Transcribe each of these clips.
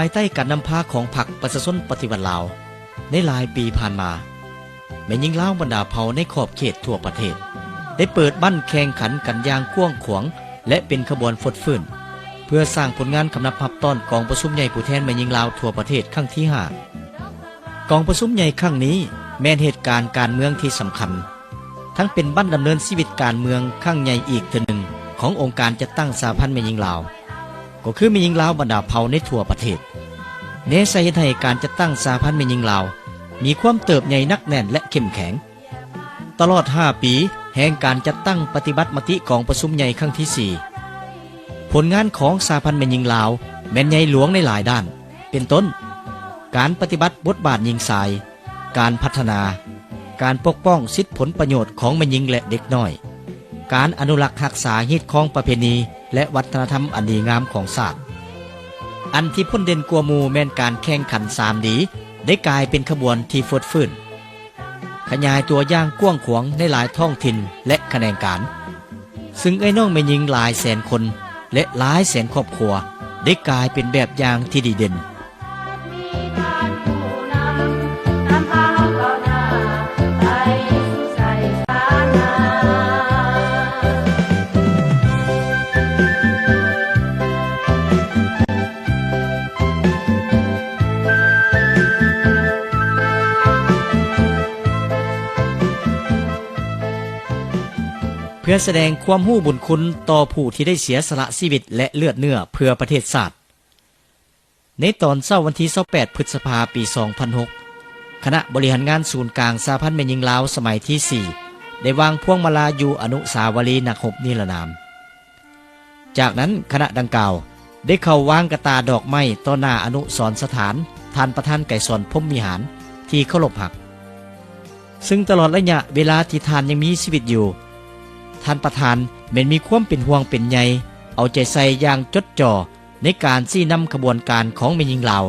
າຍໃຕ້ການນຳພາຂອງພັກປະຊາຊົນປະຕິວັດລາວ, ໃນຫຼາຍປີຜ່ານມາ, ແມ່ຍິງລາວບັນດາເຜົ່າໃນຂອບເຂດທົ່ວປະເທດ ໄດ້ເປີດບັ້ນແຂ່ງຂັນກັນຢ່າງກວ້າງຂວາງ ແລະ ເປັນຂະບວນຟົດຟື້ນ ເພື່ອສ້າງຜົນງານຄຳນັບຮັບຕ້ອນກອງປະຊຸມໃຫຍ່ຜູ້ແທນແມ່ຍິງລາວທົ່ວປະເທດຄັ້ງທີຫ້າ. ກອງປະຊຸມໃຫຍ່ຄັ້ງນີ້ແມ່ນເຫດການການເມືອງທີ່ສຳຄັນ, ທັງເປັນບັ້ນດຳເນີນຊີວິດການເມືອງຄັ້ງໃຫຍ່ອີກເທື່ອໜຶ່ງຂອງອົງການຈັດຕັ້ງສະຫະພັນແມ່ຍິງລາວ, ກໍຄືແມ່ຍິງລາວບັນດາເຜົ່າໃນທົ່ວປະເທດ, ແນໃສ່ເຮັດໃຫ້ການຈັດຕັ້ງສະຫະພັນແມ່ຍິງລາວມີຄວາມເຕີບໃຫຍ່ໜັກແໜ້ນ ແລະ ເຂັ້ມແຂງ. ຕະຫຼອດຫ້າປີແຫ່ງການຈັດຕັ້ງປະຕິບັດມະຕິກອງປະຊຸມໃຫຍ່ຄັ້ງທີສີ່, ຜົນງານຂອງສະຫະພັນແມ່ຍິງລາວແມ່ນໃຫຍ່ຫຼວງໃນຫຼາຍດ້ານ, ເປັນຕົ້ນ ການປະຕິບັດບົດບາດຍິງຊາຍ, ການພັດທະນາ, ການປົກປ້ອງສິດຜົນປະໂຫຍດຂອງແມ່ຍິງ ແລະ ເດັກນ້ອຍ, ການອະນຸລັກຮັກສາຮີດຄອງປະເພນີ ແລະ ວັດທະນະທຳອັນດີງາມຂອງຊາດ. ອັນທີ່ພົ້ນເດັ່ນກວ່າໝູ່ແມ່ນການແຂ່ງຂັນສາມດີ ໄດ້ກາຍເປັນຂະບວນທີ່ຟົດຟື້ນ, ຂະຫຍາຍຕົວຢ່າງກວ້າງຂວາງໃນຫຼາຍທ້ອງຖິ່ນ ແລະ ຂະແໜງການ, ຊຶ່ງເອື້ອຍນ້ອງແມ່ຍິງຫຼາຍແສນຄົນ ແລະ ຫຼາຍແສນຄອບຄົວ ໄດ້ກາຍເປັນແບບຢ່າງທີ່ດີເດັ່ນ. ເພື່ອສະແດງຄວາມຮູ້ບຸນຄຸນຕໍ່ຜູ້ທີ່ໄດ້ເສຍສະຫຼະຊີວິດ ແລະ ເລືອດເນື້ອເພື່ອປະເທດຊາດ, ໃນຕອນເຊົ້າວັນທີຊາວແປດ ພຶດສະພາ ປີສອງພັນຫົກ, ຄະນະບໍລິຫານງານສູນກາງສະຫະພັນແມ່ຍິງລາວສະໄໝທີສີ່ ໄດ້ວາງພວງມາລາຢູ່ອະນຸສາວະລີນັກຮົບນິລະນາມ. ຈາກນັ້ນ ຄະນະດັ່ງກ່າວໄດ້ເຂົ້າວາງກະຕ່າດອກໄມ້ຕໍ່ໜ້າອະນຸສອນສະຖານທ່ານປະທານໄກສອນ ພົມວິຫານ ທີ່ເຄົາລົບຮັກ, ຊຶ່ງຕະຫຼອດໄລຍະເວລາທີ່ທ່ານຍັງມີຊີວິດຢູ່, ທ່ານປະທານແມ່ນມີຄວາມເປັນຫ່ວງເປັນໃຍ, ເອົາໃຈໃສ່ຢ່າງຈົດຈ່ອ ໃນການຊີ້ນຳຂະບວນການຂອງແມ່ຍິງລາວ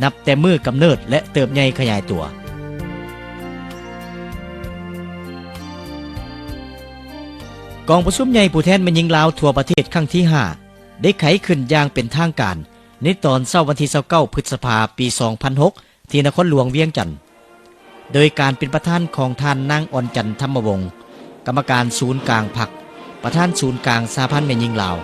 ນັບແຕ່ມື້ກຳເນີດ ແລະ ເຕີບໃຫຍ່ຂະຫຍາຍຕົວ. ກອງປະຊຸມໃຫຍ່ຜູ້ແທນແມ່ຍິງລາວທົ່ວປະເທດຄັ້ງທີຫ້າ ໄດ້ໄຂຂຶ້ນຢ່າງເປັນທາງການໃນຕອນເຊົ້າວັນທີຊາວເກົ້າ ພຶດສະພາ ປີສອງພັນຫົກ ທີ່ນະຄອນຫຼວງວຽງຈັນ, ໂດຍການເປັນປະທານຂອງທ່ານນາງ ອ່ອນຈັນ ທຳມະວົງ, ກຳມະການສູນກາງພັກ, ປະທານສູນກາງສະຫະພັນແມ່ຍິງລາວ.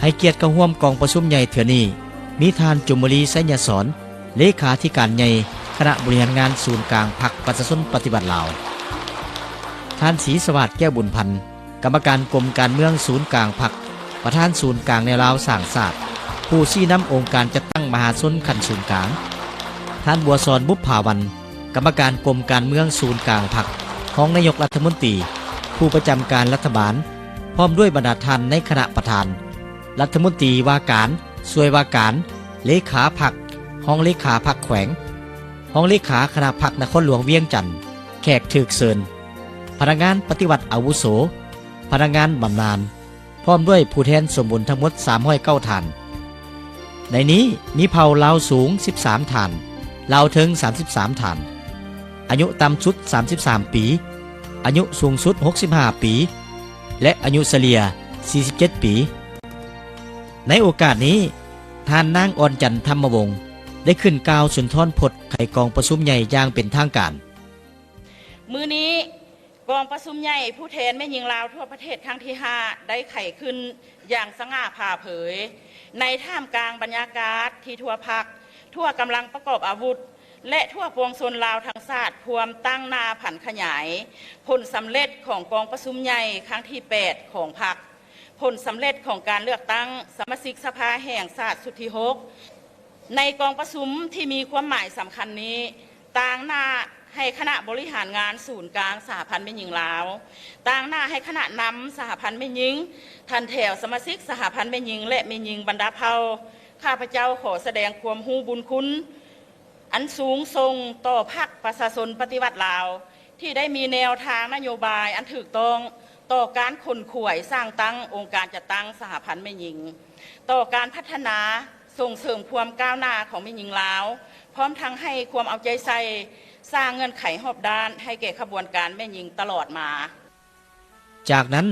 ໃຫ້ກຽດເຂົ້າຮ່ວມກອງປະຊຸມໃຫຍ່ເທື່ອນີ້ ມີທ່ານ ຈຸມມະລີ ໄຊຍະສອນ ເລຂາທິການໃຫຍ່ຄະນະບໍລິຫານງານສູນກາງພັກປະຊາຊົນປະຕິວັດລາວ, ທ່ານ ສີສະຫວາດ ແກ້ວບຸນພັນ ກຳມະການກົມການເມືອງສູນກາງພັກ, ປະທານສູນກາງແນວລາວສ້າງຊາດ, ຜູ້ຊີ້ນຳອົງການຈັດຕັ້ງມະຫາຊົນຂັ້ນສູນກາງ, ທ່ານ ບົວສອນ ບຸບຜາວັນ ກຳມະການກົມການເມືອງສູນກາງພັກ, ຮອງນາຍົກລັດຖະມົນຕີ, ຜູ້ປະຈຳການລັດຖະບານ, ພ້ອມດ້ວຍບັນດາທ່ານໃນຄະນະປະທານ, ລັດຖະມົນຕີວ່າການ, ຊ່ວຍວ່າການ, ເລຂາພັກ, ຮອງເລຂາພັກແຂວງ, ຮອງເລຂາຄະນະພັກນະຄອນຫຼວງວຽງຈັນ, ແຂກຖືກເຊີນ, ພະນັກງານປະຕິວັດອາວຸໂສ, ພະນັກງານບຳນານ, ພ້ອມດ້ວຍຜູ້ແທນສົມບູນທັງໝົດສາມຮ້ອຍເກົ້າທ່ານ. ໃນນີ້ມີເຜົ່າລາວສູງສິບສາມທ່ານ, ລາວເທິງສາມສິບສາມທ່ານ, ອາຍຸຕ່ຳສຸດສາມສິບສາມປີ, ອາຍຸສູງສຸດຫົກສິບຫ້າປີ ແລະ ອາຍຸສະເລ່ຍສີ່ສິບເຈັດປີ. ໃນໂອກາດນີ້, ທ່ານນາງ ອ່ອນຈັນ ທຳມະວົງ ໄດ້ຂຶ້ນກ່າວສຸນທອນພົດໄຂກອງປະຊຸມໃຫຍ່ຢ່າງເປັນທາງການ. ມື້ນີ້ ກອງປະຊຸມໃຫຍ່ຜູ້ແທນແມ່ຍິງລາວທົ່ວປະເທດຄັ້ງທີຫ້າ ໄດ້ໄຂຂຶ້ນຢ່າງສະຫງ່າຜ່າເຜີຍ ໃນທ່າມກາງບັນຍາກາດທີ່ທົ່ວພັກ, ທົ່ວກຳລັງປະກອບອາວຸດ ແລະ ທົ່ວປວງຊົນລາວທັງຊາດ ພວມຕັ້ງໜ້າຜັນຂະຫຍາຍຜົນສຳເລັດຂອງກອງປະຊຸມໃຫຍ່ຄັ້ງທີແປດຂອງພັກ, ຜົນສຳເລັດຂອງການເລືອກຕັ້ງສະມາຊິກສະພາແຫ່ງຊາດຊຸດທີຫົກ. ໃນກອງປະຊຸມທີ່ມີຄວາມໝາຍສຳຄັນນີ້, ຕາງໜ້າ ໃຫ້ຄະນະບໍລິຫານງານສູນກາງສະຫະພັນແມ່ຍິງລາວ, ຕາງໜ້າໃຫ້ຄະນະນຳສະຫະພັນແມ່ຍິງ, ທ່ານແຖວສະມາຊິກສະຫະພັນແມ່ຍິງ ແລະ ແມ່ຍິງບັນດາເຜົ່າ, ຂ້າພະເຈົ້າຂໍສະແດງຄວາມຮູ້ບຸນຄຸນອັນສູງສົ່ງຕໍ່ພັກປະຊາຊົນປະຕິວັດລາວ ທີ່ໄດ້ມີແນວທາງນະໂຍບາຍອັນຖືກຕ້ອງຕໍ່ການຂົນຂວາຍສ້າງຕັ້ງອົງການຈັດຕັ້ງສະຫະພັນແມ່ຍິງ, ຕໍ່ການພັດທະນາ ສົ່ງເສີມຄວາມກ້າວໜ້າຂອງແມ່ຍິງລາວ, ພ້ອມທັງໃຫ້ຄວາມເອົາໃຈໃສ່ສ້າງເງື່ອນໄຂຮອບດ້ານໃຫ້ແກ່ຂະບວນການແມ່ຍິງຕະຫຼອດມາ. ຈາກນັ້ນ,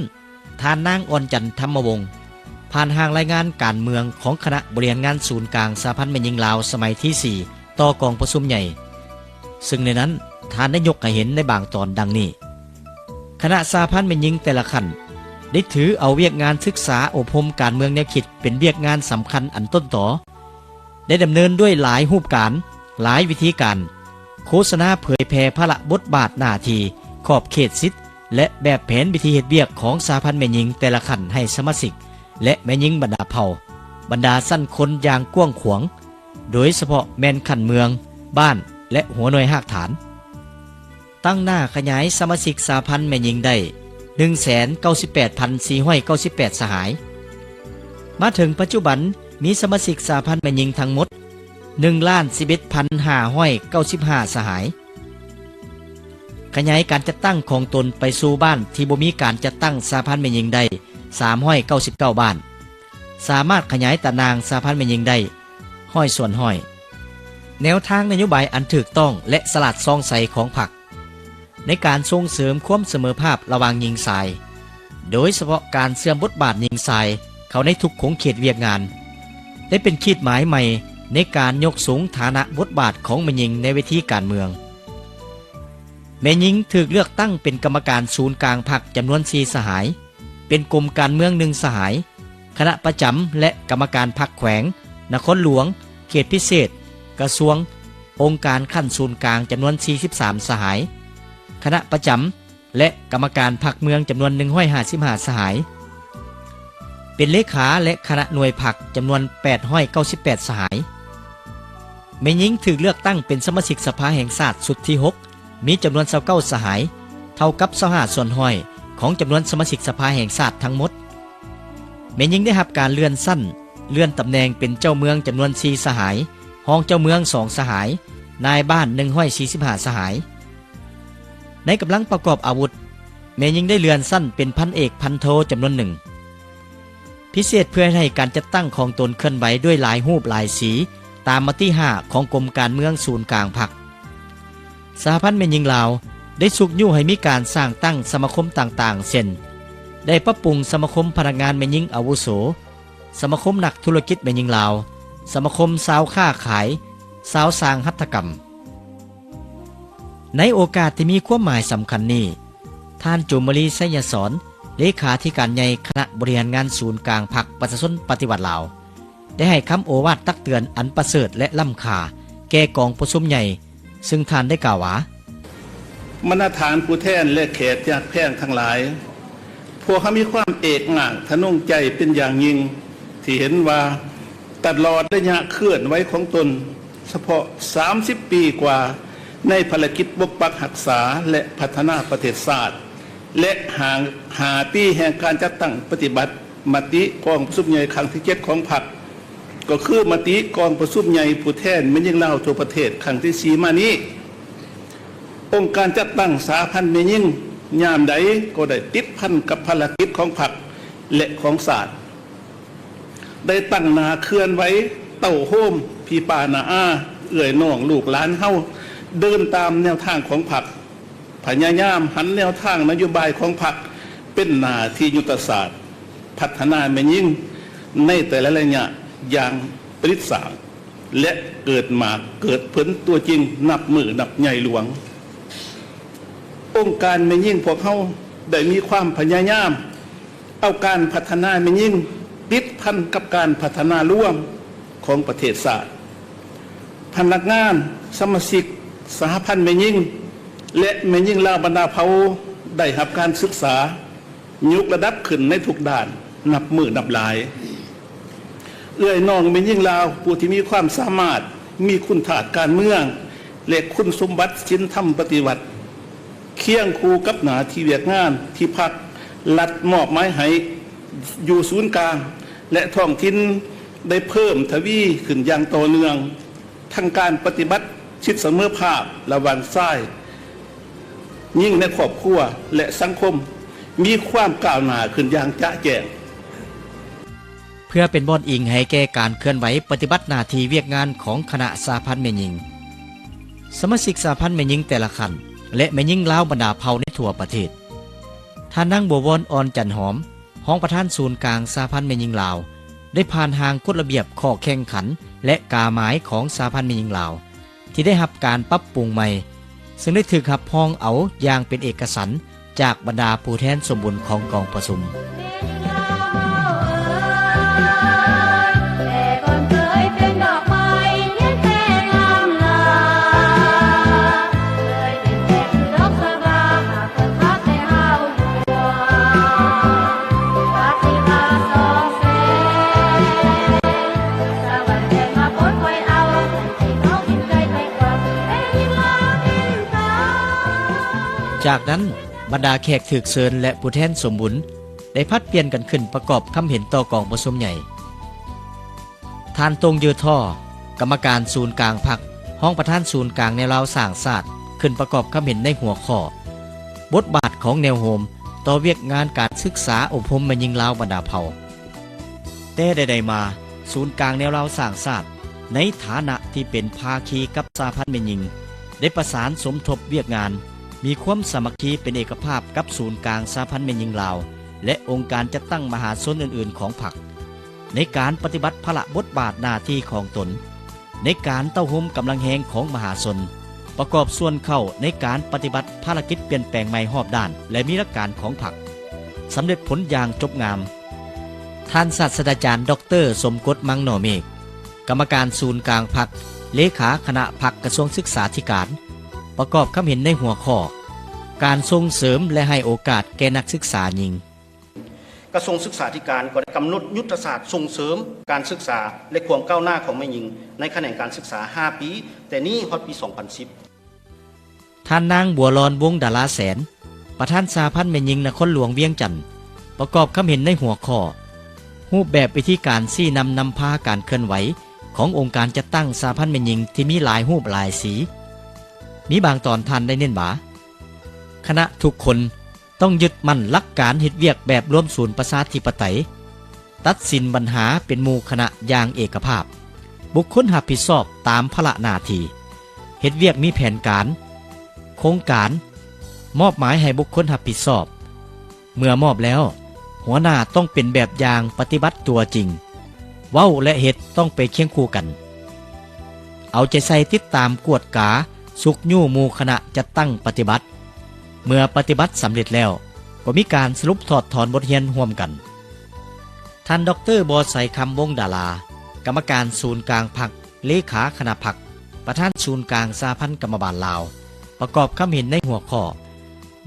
ທ່ານນາງ ອ່ອນຈັນ ທຳມະວົງ ຜ່ານຮ່າງລາຍງານການເມືອງຂອງຄະນະບໍລິຫານງານສູນກາງສະຫະພັນແມ່ຍິງລາວສະໄໝທີສີ່ ຕໍ່ກອງປະຊຸມໃຫຍ່, ເຊິ່ງໃນນັ້ນທ່ານໄດ້ຍົກໃຫ້ເຫັນໃນບາງຕອນດັ່ງນີ້. ຄະນະສະຫະພັນແມ່ຍິງແຕ່ລະຂັ້ນ ໄດ້ຖືເອົາວຽກງານສຶກສາອົບຮົມການເມືອງແນວຄິດເປັນວຽກງານສຳຄັນອັນຕົ້ນຕໍ, ໄດ້ດຳເນີນດ້ວຍຫຼາຍຮູບການ, ຫຼາຍວິທີການ, ໂຄສະນາເຜີຍແຜ່ພາລະບົດບາດໜ້າທີ່, ຂອບເຂດສິດ ແລະ ແບບແຜນວິທີເຮັດວຽກຂອງສະຫະພັນແມ່ຍິງແຕ່ລະຂັ້ນໃຫ້ສະມາຊິກ ແລະ ແມ່ຍິງບັນດາເຜົ່າ, ບັນດາຊັ້ນຄົນຢ່າງກວ້າງຂວາງ, ໂດຍສະເພາະແມ່ນຂັ້ນເມືອງ, ບ້ານ ແລະ ຫົວໜ່ວຍຮາກຖານ. ຕັ້ງໜ້າຂະຫຍາຍສະມາຊິກສະຫະພັນແມ່ຍິງໄດ້ ໜຶ່ງແສນເກົ້າສິບແປດພັນສີ່ຮ້ອຍເກົ້າສິບແປດສະຫາຍ. ມາເຖິງປັດຈຸບັນ ມີສະມາຊິກສະຫະພັນແມ່ຍິງທັງໝົດ ໜຶ່ງລ້ານສິບເອັດພັນຫ້າຮ້ອຍເກົ້າສິບຫ້າສະຫາຍ. ຂະຫຍາຍການຈັດຕັ້ງຂອງຕົນໄປສູ່ບ້ານທີ່ບໍ່ມີການຈັດຕັ້ງສະຫະພັນແມ່ຍິງໄດ້ ສາມຮ້ອຍເກົ້າສິບເກົ້າບ້ານ. ສາມາດຂະຫຍາຍຕາໜ່າງສະຫະພັນແມ່ຍິງໄດ້ ຮ້ອຍສ່ວນຮ້ອຍ. ແນວທາງນະໂຍບາຍອັນຖືກຕ້ອງ ແລະ ສະຫຼາດສ່ອງໃສຂອງພັກ ໃນການສົ່ງເສີມຄວາມສະເໝີພາບລະຫວ່າງຍິງຊາຍ, ໂດຍສະເພາະການເຊື່ອມບົດບາດຍິງຊາຍເຂົ້າໃນທຸກຂົງເຂດວຽກງານ, ໄດ້ເປັນຂີດໝາຍໃໝ່ໃນການຍົກສູງຖານະບົດບາດຂອງແມ່ຍິງໃນເວທີການເມືອງ. ແມ່ຍິງຖືກເລືອກຕັ້ງເປັນກຳມະການສູນກາງພັກຈຳນວນສີ່ສະຫາຍ, ເປັນກົມການເມືອງໜຶ່ງສະຫາຍ, ຄະນະປະຈຳ ແລະ ກຳມະການພັກແຂວງ, ນະຄອນຫຼວງ, ເຂດພິເສດ, ກະຊວງ, ອົງການຂັ້ນສູນກາງຈຳນວນສີ່ສິບສາມສະຫາຍ, ຄະນະປະຈຳ ແລະ ກຳມະການພັກເມືອງຈຳນວນໜຶ່ງຮ້ອຍຫ້າສິບຫ້າສະຫາຍ, ເປັນເລຂາ ແລະ ຄະນະໜ່ວຍພັກຈຳນວນແປດຮ້ອຍເກົ້າສິບແປດສະຫາຍ. ແມ່ຍິງຖືກເລືອກຕັ້ງເປັນສະມາຊິກສະພາແຫ່ງຊາດຊຸດທີຫົກ ມີຈຳນວນຊາວເກົ້າສະຫາຍ, ເທົ່າກັບຊາວຫ້າສ່ວນຮ້ອຍຂອງຈຳນວນສະມາຊິກສະພາແຫ່ງຊາດທັງໝົດ. ແມ່ຍິງໄດ້ຮັບການເລື່ອນຊັ້ນ, ເລື່ອນຕຳແໜ່ງເປັນເຈົ້າເມືອງຈຳນວນສີ່ສະຫາຍ, ຮອງເຈົ້າເມືອງສອງສະຫາຍ, ນາຍບ້ານໜຶ່ງຮ້ອຍສີ່ສິບຫ້າສະຫາຍ. ໃນກຳລັງປະກອບອາວຸດ, ແມ່ຍິງໄດ້ເລື່ອນຊັ້ນເປັນພັນເອກ, ພັນໂທຈຳນວນໜຶ່ງ. ພິເສດເພື່ອເຮັດໃຫ້ການຈັດຕັ້ງຂອງຕົນເຄື່ອນໄຫວດ້ວຍຫຼາຍຮູບຫຼາຍສີ ຕາມມະຕິຫ້າຂອງກົມການເມືອງສູນກາງພັກ. ສະຫະພັນແມ່ຍິງລາວໄດ້ຊຸກຍູ້ໃຫ້ມີການສ້າງຕັ້ງສະມາຄົມຕ່າງໆ ເຊັ່ນ ໄດ້ປັບປຸງສະມາຄົມພະນັກງານແມ່ຍິງອາວຸໂສ, ສະມາຄົມນັກທຸລະກິດແມ່ຍິງລາວ, ສະມາຄົມຊາວຄ້າຂາຍ, ຊາວສ້າງຫັດຖະກຳ. ໃນໂອກາດທີ່ມີຄວາມໝາຍສຳຄັນນີ້, ທ່ານ ຈູມມະລີ ໄຊຍະສອນ ເລຂາທິການໃຫຍ່ຄະນະບໍລິຫານງານສູນກາງພັກປະຊາຊົນປະຕິວັດລາວ ໄດ້ໃຫ້ຄຳໂອວາດຕັກເຕືອນອັນປະເສີດ ແລະ ລ້ຳຄ່າແກ່ກອງປະຊຸມໃຫຍ່, ເຊິ່ງທ່ານໄດ້ກ່າວວ່າ: ບັນດາທ່ານຜູ້ແທນ ແລະ ແຂກຍາດແພງທັງຫຼາຍ, ພວກເຮົາມີຄວາມເອກອາກທະນົງໃຈເປັນຢ່າງຍິ່ງ ທີ່ເຫັນວ່າຕະຫຼອດໄລຍະເຄື່ອນໄຫວຂອງຕົນ ສະເພາະສາມສິບປີກວ່າໃນພາລະກິດປົກປັກຮັກສາ ແລະ ພັດທະນາປະເທດຊາດ ແລະ ຫ້າ ຫ້າປີແຫ່ງການຈັດຕັ້ງປະຕິບັດມະຕິກອງປະຊຸມໃຫຍ່ຄັ້ງທີເຈັດຂອງພັກ, ກໍຄືມະຕິກອງປະຊຸມໃຫຍ່ຜູ້ແທນແມ່ຍິງລາວທົ່ວປະເທດຄັ້ງທີສີ່ມານີ້, ອົງການຈັດຕັ້ງສະຫະພັນແມ່ຍິງຍາມໃດກໍໄດ້ຕິດພັນກັບພາລະກິດຂອງພັກ ແລະ ຂອງຊາດ. ໄດ້ຕັ້ງໜ້າເຄື່ອນໄຫວເຕົ້າໂຮມພີ່ປ້ານ້າອາ ເອື້ອຍນ້ອງລູກຫຼານເຮົາເດີນຕາມແນວທາງຂອງພັກ, ພະຍາຍາມຫັນແນວທາງນະໂຍບາຍຂອງພັກເປັນໜ້າທີ່ຍຸດທະສາດ ພັດທະນາແມ່ຍິງໃນແຕ່ລະໄລຍະຢ່າງປະດິດສ້າງ ແລະ ເກີດໝາກເກີດຜົນຕົວຈິງນັບມື້ນັບໃຫຍ່ຫຼວງ. ອົງການແມ່ຍິງພວກເຮົາໄດ້ມີຄວາມພະຍາຍາມ ເອົາການພັດທະນາແມ່ຍິງຕິດພັນກັບການພັດທະນາລວມຂອງປະເທດຊາດ. ພະນັກງານ, ສະມາຊິກສະຫະພັນແມ່ຍິງ ແລະ ແມ່ຍິງລາວບັນດາເຜົ່າໄດ້ຮັບການສຶກສາ, ຍົກລະດັບຂຶ້ນໃນທຸກດ້ານນັບມື້ນັບຫຼາຍ. ເອື້ອຍນ້ອງແມ່ຍິງລາວຜູ້ທີ່ມີຄວາມສາມາດ, ມີຄຸນທາດການເມືອງ, ແລະ ຄຸນສົມບັດສິນທຳປະຕິວັດ ຄຽງຄູ່ກັບໜ້າທີ່ວຽກງານທີ່ພັກລັດມອບໝາຍໃຫ້ຢູ່ສູນກາງ ແລະ ທ້ອງຖິ່ນ ໄດ້ເພີ່ມທະວີຂຶ້ນຢ່າງຕໍ່ເນື່ອງ. ທັງການປະຕິບັດສິດສະເໝີພາບລະຫວ່າງຊາຍຍິງໃນຄອບຄົວ ແລະ ສັງຄົມ ມີຄວາມກ້າວໜ້າຂຶ້ນຢ່າງຈະແຈ້ງ. ເພື່ອເປັນບ່ອນອີງໃຫ້ແກ່ການເຄື່ອນໄຫວປະຕິບັດໜ້າທີ່ວຽກງານຂອງຄະນະສະຫະພັນແມ່ຍິງ, ສະມາຊິກສະຫະພັນແມ່ຍິງແຕ່ລະຂັ້ນ ແລະ ແມ່ຍິງລາວບັນດາເຜົ່າໃນທົ່ວປະເທດ, ທ່ານນາງ ບົວວອນ ອ່ອນຈັນຫອມ, ຮອງປະທານສູນກາງສະຫະພັນແມ່ຍິງລາວ ໄດ້ຜ່ານຮ່າງກົດລະບຽບ, ຂໍ້ແຂ່ງຂັນ ແລະ ກາໝາຍຂອງສະຫະພັນແມ່ຍິງລາວ ທີ່ໄດ້ຮັບການປັບປຸງໃໝ່, ເຊິ່ງໄດ້ຖືກຮັບຮອງເອົາຢ່າງເປັນເອກະສັນຈາກບັນດາຜູ້ແທນສົມບູນຂອງກອງປະຊຸມ. ຈາກນັ້ນ, ບັນດາແຂກຖືກເຊີນ ແລະ ຜູ້ແທນສົມບຸນ ໄດ້ຜັດປ່ຽນກັນຂຶ້ນປະກອບຄຳເຫັນຕໍ່ກອງປະຊຸມໃຫຍ່. ທ່ານ ຕົງ ເຢີທໍ, ກຳມະການສູນກາງພັກ, ຮອງປະທານສູນກາງແນວລາວສ້າງຊາດ, ຂຶ້ນປະກອບຄຳເຫັນໃນຫົວຂໍ້ ບົດບາດຂອງແນວໂຮມຕໍ່ວຽກງານການສຶກສາອົບຮົມແມ່ຍິງລາວບັນດາເຜົ່າ. ແຕ່ໃດໆມາ, ສູນກາງແນວລາວສ້າງຊາດ ໃນຖານະທີ່ເປັນພາຄີກັບສະຫະພັນແມ່ຍິງ ໄດ້ປະສານສົມທົບວຽກງານ, ມີຄວາມສາມັກຄີເປັນເອກະພາບກັບສູນກາງສະຫະພັນແມ່ຍິງລາວ ແລະ ອົງການຈັດຕັ້ງມະຫາຊົນອື່ນໆຂອງພັກ ໃນການປະຕິບັດພາລະບົດບາດໜ້າທີ່ຂອງຕົນ ໃນການເຕົ້າໂຮມກຳລັງແຮງຂອງມະຫາຊົນ, ປະກອບສ່ວນເຂົ້າໃນການປະຕິບັດພາລະກິດປ່ຽນແປງໃໝ່ຮອບດ້ານ ແລະ ມີຫຼັກການຂອງພັກ ສຳເລັດຜົນຢ່າງຈົບງາມ. ທ່ານ ສາດສະດາຈານ ດອກເຕີ ສົມກົດ ມັງໜໍ່ເມກ, ກຳມະການສູນກາງພັກ, ເລຂາຄະນະພັກກະຊວງສຶກສາທິການ, ປະກອບຄຳເຫັນໃນຫົວຂໍ້ ການສົ່ງເສີມ ແລະ ໃຫ້ໂອກາດແກ່ນັກສຶກສາຍິງ. ກະຊວງສຶກສາທິການກໍໄດ້ກຳນົດຍຸດທະສາດສົ່ງເສີມການສຶກສາ ແລະ ຄວາມກ້າວໜ້າຂອງແມ່ຍິງໃນຂະແໜງການສຶກສາຫ້າປີ, ແຕ່ນີ້ຮອດປີສອງພັນສິບ. ທ່ານນາງ ບົວລອນ ວົງດາລາແສນ, ປະທານສະຫະພັນແມ່ຍິງນະຄອນຫຼວງວຽງຈັນ, ປະກອບຄຳເຫັນໃນຫົວຂໍ້ ຮູບແບບວິທີການຊີ້ນຳນຳພາການເຄື່ອນໄຫວຂອງອົງການຈັດຕັ້ງສະຫະພັນແມ່ຍິງທີ່ມີຫຼາຍຮູບຫຼາຍສີ. ມີບາງຕອນທ່ານໄດ້ເນັ້ນວ່າ ຄະນະທຸກຄົນ ຕ້ອງຍຶດໝັ້ນຫຼັກການເຮັດວຽກແບບລວມສູນປະຊາທິປະໄຕ, ຕັດສິນບັນຫາເປັນໝູ່ຄະນະຢ່າງເອກະພາບ, ບຸກຄົນຮັບຜິດຊອບຕາມພາລະໜ້າທີ່, ເຮັດວຽກມີແຜນການ, ໂຄງການ, ມອບໝາຍໃຫ້ບຸກຄົນຮັບຜິດຊອບ. ເມື່ອມອບແລ້ວ, ຫົວໜ້າຕ້ອງເປັນແບບຢ່າງປະຕິບັດຕົວຈິງ, ເວົ້າ ແລະ ເຮັດຕ້ອງໄປຄຽງຄູ່ກັນ. ເອົາໃຈໃສ່ຕິດຕາມກວດກາ, ຊຸກຍູ້ໝູ່ຄະນະຈັດຕັ້ງປະຕິບັດ. ເມື່ອປະຕິບັດສຳເລັດແລ້ວ, ກໍມີການສະຫຼຸບຖອດຖອນບົດຮຽນຮ່ວມກັນ. ທ່ານ ດອກເຕີ ບໍໄຊຄຳ ວົງດາລາ, ກຳມະການສູນກາງພັກ, ເລຂາຄະນະພັກ, ປະທານສູນກາງສະຫະພັນກຳມະບານລາວ, ປະກອບຄຳເຫັນໃນຫົວຂໍ້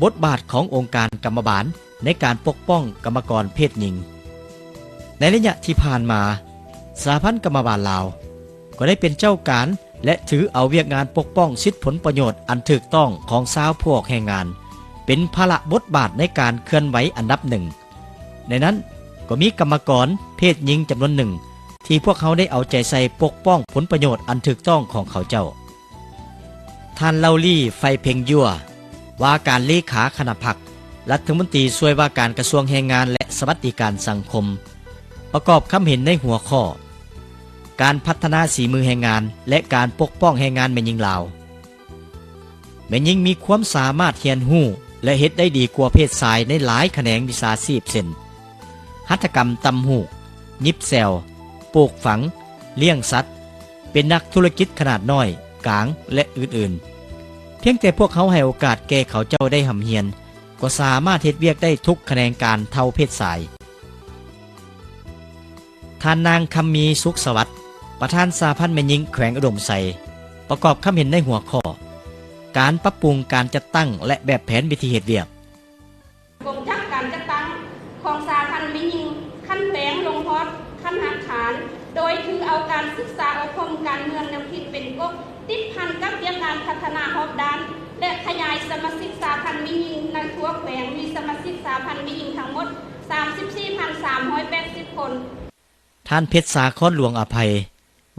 ບົດບາດຂອງອົງການກຳມະບານໃນການປົກປ້ອງກຳມະກອນເພດຍິງ. ໃນໄລຍະທີ່ຜ່ານມາ, ສະຫະພັນກຳມະບານລາວ ກໍໄດ້ເປັນເຈົ້າການ ແລະ ຖືເອົາວຽກງານປົກປ້ອງສິດຜົນປະໂຫຍດອັນຖືກຕ້ອງຂອງຊາວຜູ້ອອກແຮງງານ ເປັນພາລະບົດບາດໃນການເຄື່ອນໄຫວອັນດັບໜຶ່ງ. ໃນນັ້ນກໍມີກຳມະກອນເພດຍິງຈຳນວນໜຶ່ງ ທີ່ພວກເຮົາໄດ້ເອົາໃຈໃສ່ປົກປ້ອງຜົນປະໂຫຍດອັນຖືກຕ້ອງຂອງເຂົາເຈົ້າ. ທ່ານ ເລົາລີ ໄຟເພັງຍົວ ວ່າການເລຂາຄະນະພັກ, ລັດຖະມົນຕີຊ່ວຍວ່າການກະຊວງແຮງງານ ແລະ ສະຫວັດດີການສັງຄົມ, ປະກອບຄຳເຫັນໃນຫົວຂໍ້ ການພັດທະນາສີມືແຮງງານ ແລະ ການປົກປ້ອງແຮງງານແມ່ຍິງລາວ. ແມ່ຍິງມີຄວາມສາມາດຮຽນຮູ້ ແລະ ເຮັດໄດ້ດີກວ່າເພດຊາຍໃນຫຼາຍຂະແໜງວິຊາຊີບ ເຊັ່ນ ຫັດຖະກຳຕ່ຳຫູກ, ຫຍິບແຊວ, ປູກຝັງ, ລ້ຽງສັດ, ເປັນນັກທຸລະກິດຂະໜາດນ້ອຍ, ກາງ ແລະ ອື່ນໆ. ພຽງແຕ່ພວກເຮົາໃຫ້ໂອກາດແກ່ເຂົາເຈົ້າໄດ້ຮ່ຳຮຽນ, ກໍສາມາດເຮັດວຽກໄດ້ທຸກຂະແໜງການເທົ່າເພດຊາຍ. ທ່ານນາງ ຄຳມີ ສຸກສະຫວັດ, ປະທານສະຫະພັນແມ່ຍິງແຂວງອຸດົມໄຊ, ປະກອບຄຳເຫັນໃນຫົວຂໍ້ ການປັບປຸງການຈັດຕັ້ງ ແລະ ແບບແຜນວິທີເຮັດວຽກ. ກົງຈັກການຈັດຕັ້ງຂອງສະຫະພັນແມ່ຍິງຂັ້ນແຂວງລົງຮອດຂັ້ນຮາກຖານ, ໂດຍຖືເອົາການສຶກສາອົບຮົມການເມືອງແນວຄິດເປັນກົກ ຕິດພັນກັບວຽກງານພັດທະນາຮອບດ້ານ ແລະ ຂະຫຍາຍສະມາຊິກສາພັນແມ່ຍິງໃນທົ່ວແຂວງ, ມີສະມາຊິກສາພັນແມ່ຍິງທັງໝົດ ສາມສິບສີ່ພັນສາມຮ້ອຍແປດສິບຄົນ. ທ່ານ ເພັດສາຄອນ ຫຼວງອະໄພ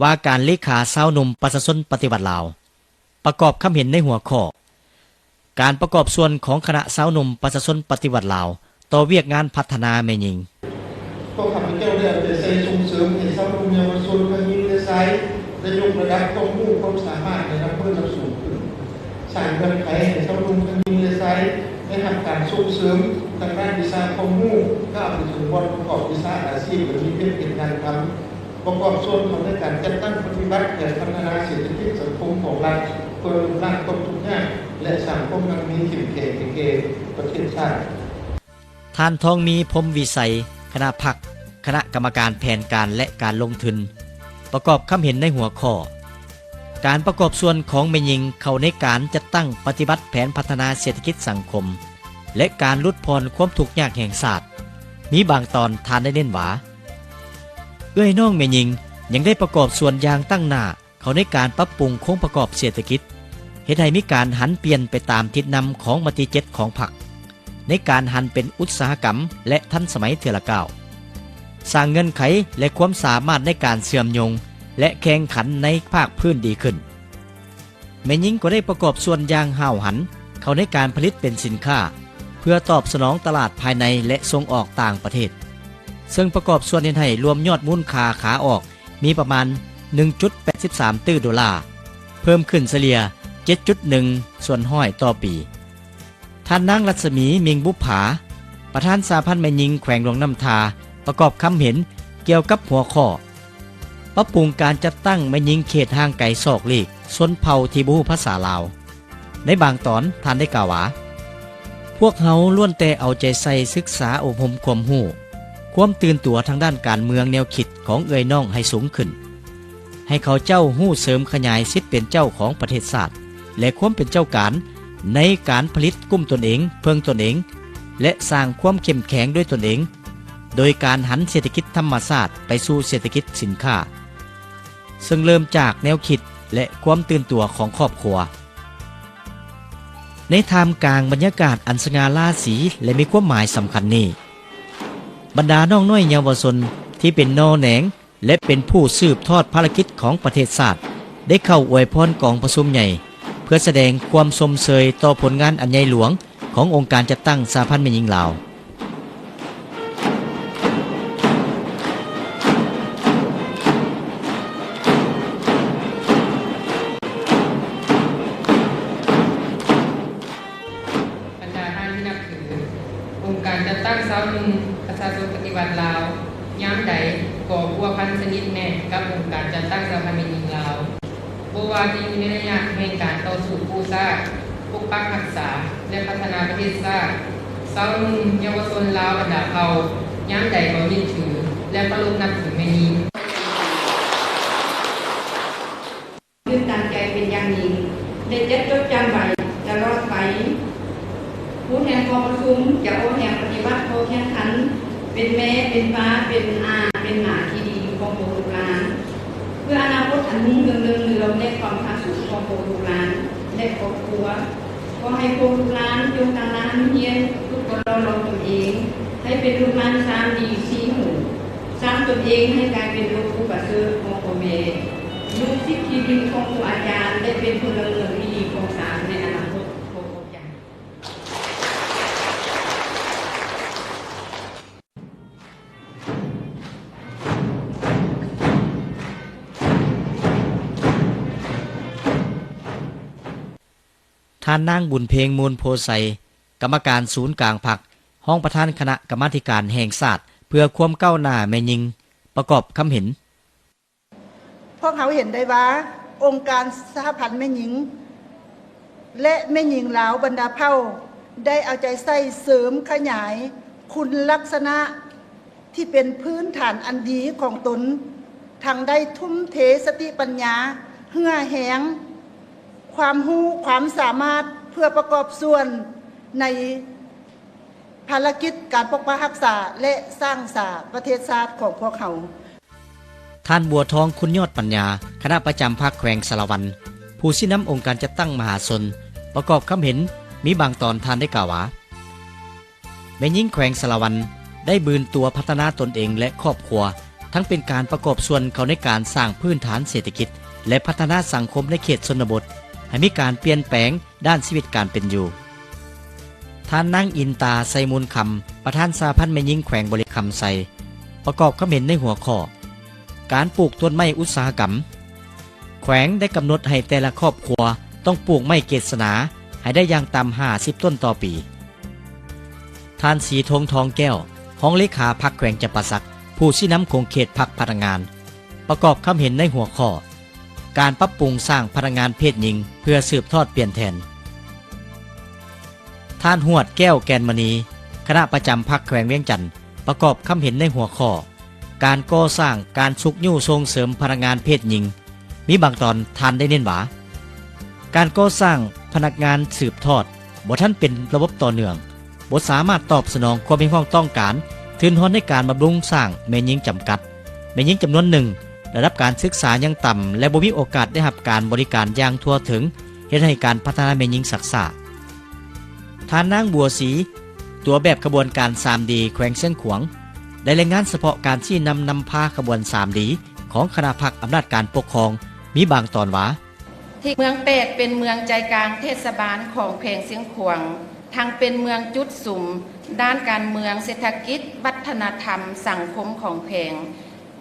ວ່າການເລຂາຊາວໜຸ່ມປະຊາຊົນປະຕິວັດລາວ ປະກອບຄຳເຫັນໃນຫົວຂໍ້ ການປະກອບສ່ວນຂອງຄະນະຊາວໜຸ່ມປະຊາຊົນປະຕິວັດລາວ ຕໍ່ວຽກງານພັດທະນາແມ່ຍິງ. ພວກຂ້າພະເຈົ້າໄດ້ເອົາໃຈໃສ່ສົ່ງເສີມໃຫ້ຊາວໜຸ່ມເຍົາວະຊົນທັງຍິງ ແລະ ຊາຍ ໄດ້ຍົກລະດັບຄວາມຮູ້ຄວາມສາມາດໃນລະດັບເພີ່ມລະດັບສູງຂຶ້ນ, ສ້າງເງື່ອນໄຂໃຫ້ຊາວໜຸ່ມທັງຍິງ ແລະ ຊາຍ ໄດ້ຮັບການສົ່ງເສີມທາງດ້ານວິຊາຄວາມຮູ້ ກ້າວໄປເຖິງບ່ອນປະກອບວິຊາອາຊີບແບບມີວຽກເຮັດງານທຳ, ປະກອບສ່ວນເຂົ້າໃນການຈັດຕັ້ງປະຕິບັດແຜນພັດທະນາເສດຖະກິດສັງຄົມຂອງລັດ ເພື່ອລົບລ້າງຄວາມທຸກຍາກ ແລະ ສ້າງຄວາມໝັ້ນມີເຂັ້ມແຂງໃຫ້ແກ່ປະເທດຊາດ. ທ່ານ ທອງມີ ພົມວິໄສ ຄະນະພັກ ຄະນະກຳມະການແຜນການ ແລະ ການລົງທຶນ ປະກອບຄຳເຫັນໃນຫົວຂໍ້ ການປະກອບສ່ວນຂອງແມ່ຍິງເຂົ້າໃນການຈັດຕັ້ງປະຕິບັດແຜນພັດທະນາເສດຖະກິດສັງຄົມ ແລະ ການຫຼຸດຜ່ອນຄວາມທຸກຍາກແຫ່ງຊາດ. ມີບາງຕອນທ່ານໄດ້ເນັ້ນວ່າ ເອື້ອຍນ້ອງແມ່ຍິງຍັງໄດ້ປະກອບສ່ວນຢ່າງຕັ້ງໜ້າ ເຂົ້າໃນການປັບປຸງໂຄງປະກອບເສດຖະກິດ ເຮັດໃຫ້ມີການຫັນປ່ຽນໄປຕາມທິດນຳຂອງມະຕິເຈັດຂອງພັກ ໃນການຫັນເປັນອຸດສາຫະກຳ ແລະ ທັນສະໄໝເທື່ອລະກ້າວ, ສ້າງເງື່ອນໄຂ ແລະ ຄວາມສາມາດໃນການເຊື່ອມໂຍງ ແລະ ແຂ່ງຂັນໃນພາກພື້ນດີຂຶ້ນ. ແມ່ຍິງກໍໄດ້ປະກອບສ່ວນຢ່າງຫ້າວຫັນເຂົ້າໃນການຜະລິດເປັນສິນຄ້າ ເພື່ອຕອບສະໜອງຕະຫຼາດພາຍໃນ ແລະ ສົ່ງອອກຕ່າງປະເທດ, ເຊິ່ງປະກອບສ່ວນເຮັດໃຫ້ລວມຍອດມູນຄ່າຂາອອກ ມີປະມານ ໜຶ່ງຈຸດແປດສິບສາມຕື້ໂດລາ, ເພີ່ມຂຶ້ນສະເລ່ຍ ເຈັດຈຸດໜຶ່ງສ່ວນຮ້ອຍຕໍ່ປີ. ທ່ານນາງ ລັດສະໝີ ມິ່ງບຸບຜາ ປະທານສະຫະພັນແມ່ຍິງແຂວງຫຼວງນ້ຳທາ ປະກອບຄຳເຫັນກ່ຽວກັບຫົວຂໍ້ ປັບປຸງການຈັດຕັ້ງແມ່ຍິງເຂດຫ່າງໄກສອກຫຼີກ ຊົນເຜົ່າທີ່ບໍ່ຮູ້ພາສາລາວ. ໃນບາງຕອນ ທ່ານໄດ້ກ່າວວ່າ ພວກເຮົາລ້ວນແຕ່ເອົາໃຈໃສ່ສຶກສາອົບຮົມຄວາມຮູ້, ຄວາມຕື່ນຕົວທາງດ້ານການເມືອງແນວຄິດຂອງເອື້ອຍນ້ອງໃຫ້ສູງຂຶ້ນ, ໃຫ້ເຂົາເຈົ້າຮູ້ເສີມຂະຫຍາຍສິດເປັນເຈົ້າຂອງປະເທດຊາດ ແລະ ຄວາມເປັນເຈົ້າການໃນການຜະລິດກຸ້ມຕົນເອງ, ເພິ່ງຕົນເອງ ແລະ ສ້າງຄວາມເຂັ້ມແຂງດ້ວຍຕົນເອງ, ໂດຍການຫັນເສດຖະກິດທຳມະຊາດໄປສູ່ເສດຖະກິດສິນຄ້າ, ເຊິ່ງເລີ່ມຈາກແນວຄິດ ແລະ ຄວາມຕື່ນຕົວຂອງຄອບຄົວ. ໃນທ່າມກາງບັນຍາກາດອັນສະຫງ່າລາສີ ແລະ ມີຄວາມໝາຍສຳຄັນນີ້, ບັນດານ້ອງນ້ອຍເຍົາວະຊົນທີ່ເປັນໜໍ່ແໜງ ແລະ ເປັນຜູ້ສືບທອດພາລະກິດຂອງປະເທດຊາດ ໄດ້ເຂົ້າອວຍພອນກອງປະຊຸມໃຫຍ່ ເພື່ອສະແດງຄວາມຊົມເຊີຍຕໍ່ຜົນງານອັນໃຫຍ່ຫຼວງ ຂອງອົງການຈັດຕັ້ງສະຫະພັນແມ່ຍິງລາວ. ບັນດາທ່ານທີ່ນັບຖື, ອົງການຈັດຕັ້ງຊາວໜຸ່ມປະຊາຊົນປະຕິວັດລາວ ຍາມໃດກໍພົວພັນສະໜິດແໜ້ນກັບອົງການຈັດຕັ້ງສະຫະພັນແມ່ຍິງລາວ. ບໍ່ວ່າຈະຢູ່ໃນໄລຍະແຫ່ງການຕໍ່ສູ້ກູ້ຊາດ, ປົກປັກຮັກສາ ແລະ ພັດທະນາປະເທດຊາດ, ຊາວໜຸ່ມເຍົາວະຊົນລາວບັນດາເຜົ່າ ຍາມໃດກໍຍຶດຖື ແລະ ເຄົາລົບນັບຖືແມ່ຍິງ. ຕື່ນຕັນໃຈເປັນຢ່າງຍິ່ງ ໄດ້ຈະຈົດຈຳໄວ້ຕະຫຼອດໄປ. ຜູ້ແທນກອງປະຊຸມຈະອອກແຮງປະຕິບັດຂໍ້ແຂ່ງຂັນ ເປັນແມ່ ເປັນປ້າ ເປັນອາ ເປັນໝາທີ່ດີຂອງພວກລູກຫຼານ ເພື່ອອະນາຄົດອັນຮຸ່ງເຮືອງເລື່ອງເຮືອງ ແລະ ຄວາມຜາສຸກຂອງພວກລູກຫຼານ ແລະ ຄອບຄົວ. ຂໍໃຫ້ພວກລູກຫຼານຈົ່ງຕັ້ງໜ້າຮຽນ, ຝຶກຝົນຫຼໍ່ຫຼອມຕົນເອງ ໃຫ້ເປັນລູກຫຼານຊ່າງດີສີ່ຫູ, ສ້າງຕົນເອງໃຫ້ກາຍເປັນລູກຜູ້ປະເສີດຂອງພໍ່ແມ່, ລູກສິດທີ່ດີຂອງຄູອາຈານ ແລະ ເປັນພົນລະເມືອງທີ່ດີຂອງຊາດໃນອະນາຄົດ. ຂໍຂອບໃຈ. ທ່ານນາງ ບຸນເພັງ ມູນໂພໄຊ, ກຳມະການສູນກາງພັກ, ຮອງປະທານຄະນະກຳມາທິການແຫ່ງຊາດເພື່ອຄວາມກ້າວໜ້າແມ່ຍິງ, ປະກອບຄຳເຫັນ. ພວກເຮົາເຫັນໄດ້ວ່າ ອົງການສະຫະພັນແມ່ຍິງ ແລະ ແມ່ຍິງລາວບັນດາເຜົ່າ ໄດ້ເອົາໃຈໃສ່ເສີມຂະຫຍາຍຄຸນລັກສະນະທີ່ເປັນພື້ນຖານອັນດີຂອງຕົນ, ທັງໄດ້ທຸ່ມເທສະຕິປັນຍາ, ເຫື່ອແຮງ, ຄວາມຮູ້, ຄວາມສາມາດ ເພື່ອປະກອບສ່ວນໃນພາລະກິດການປົກປັກຮັກສາ ແລະ ສ້າງສາປະເທດຊາດຂອງພວກເຮົາ. ທ່ານ ບົວທອງ ຄຸນຍອດປັນຍາ, ຄະນະປະຈຳພັກແຂວງສາລະວັນ, ຜູ້ຊີ້ນຳອົງການຈັດຕັ້ງມະຫາຊົນ ປະກອບຄຳເຫັນ ມີບາງຕອນທ່ານໄດ້ກ່າວວ່າ ແມ່ຍິງແຂວງສາລະວັນ ໄດ້ບືນຕົວພັດທະນາຕົນເອງ ແລະ ຄອບຄົວ, ທັງເປັນການປະກອບສ່ວນເຂົ້າໃນການສ້າງພື້ນຖານເສດຖະກິດ ແລະ ພັດທະນາສັງຄົມໃນເຂດຊົນນະບົດ ໃຫ້ມີການປ່ຽນແປງດ້ານຊີວິດການເປັນຢູ່. ທ່ານນາງ ອິນຕາ ໄຊມູນຄຳ ປະທານສະຫະພັນແມ່ຍິງແຂວງບໍລິຄຳໄຊ ປະກອບຄຳເຫັນໃນຫົວຂໍ້ ການປູກຕົ້ນໄມ້ອຸດສາຫະກຳ. ແຂວງໄດ້ກຳນົດໃຫ້ແຕ່ລະຄອບຄົວຕ້ອງປູກໄມ້ເກດສະໜາໃຫ້ໄດ້ຢ່າງຕ່ຳຫ້າສິບຕົ້ນຕໍ່ປີ. ທ່ານ ສີທົງ ທອງແກ້ວ ຮອງເລຂາພັກແຂວງຈຳປາສັກ ຜູ້ຊີ້ນຳຂົງເຂດພັກພະນັກງານ ປະກອບຄຳເຫັນໃນຫົວຂໍ້ ການປັບປຸງສ້າງພະນັກງານເພດຍິງເພື່ອສືບທອດປ່ຽນແທນ. ທ່ານ ຫວດ ແກ້ວແກ່ນມະນີ ຄະນະປະຈຳພັກແຂວງວຽງຈັນ ປະກອບຄຳເຫັນໃນຫົວຂໍ້ ການກໍ່ສ້າງການຊຸກຍູ້ສົ່ງເສີມພະນັກງານເພດຍິງ ມີບາງຕອນທ່ານໄດ້ເນັ້ນວ່າ ການກໍ່ສ້າງພະນັກງານສືບທອດບໍ່ທັນເປັນລະບົບຕໍ່ເນື່ອງ, ບໍ່ສາມາດຕອບສະໜອງຄວາມຮຽກຮ້ອງຕ້ອງການທຶນຮອນໃນການບຳລຸງສ້າງແມ່ຍິງຈຳກັດ, ແມ່ຍິງຈຳນວນໜຶ່ງ ລະດັບການສຶກສາຍັງຕ່ຳ ແລະ ບໍ່ມີໂອກາດໄດ້ຮັບການບໍລິການຢ່າງທົ່ວເຖິງ, ເຮັດໃຫ້ການພັດທະນາແມ່ຍິງຊັກຊ້າ. ທ່ານນາງ ບົວສີ ຕົວແບບຂະບວນການ ສາມດີ ແຂວງຊຽງຂວາງ ໄດ້ລາຍງານສະເພາະການຊີ້ນຳນຳພາຂະບວນ ສາມດີ ຂອງຄະນະພັກອຳນາດການປົກຄອງ ມີບາງຕອນວ່າ ທີ່ເມືອງແປກເປັນເມືອງໃຈກາງເທດສະບານຂອງແຂວງຊຽງຂວາງ, ທັງເປັນເມືອງຈຸດສຸມດ້ານການເມືອງ, ເສດຖະກິດ, ວັດທະນະທຳ, ສັງຄົມຂອງແຂວງ,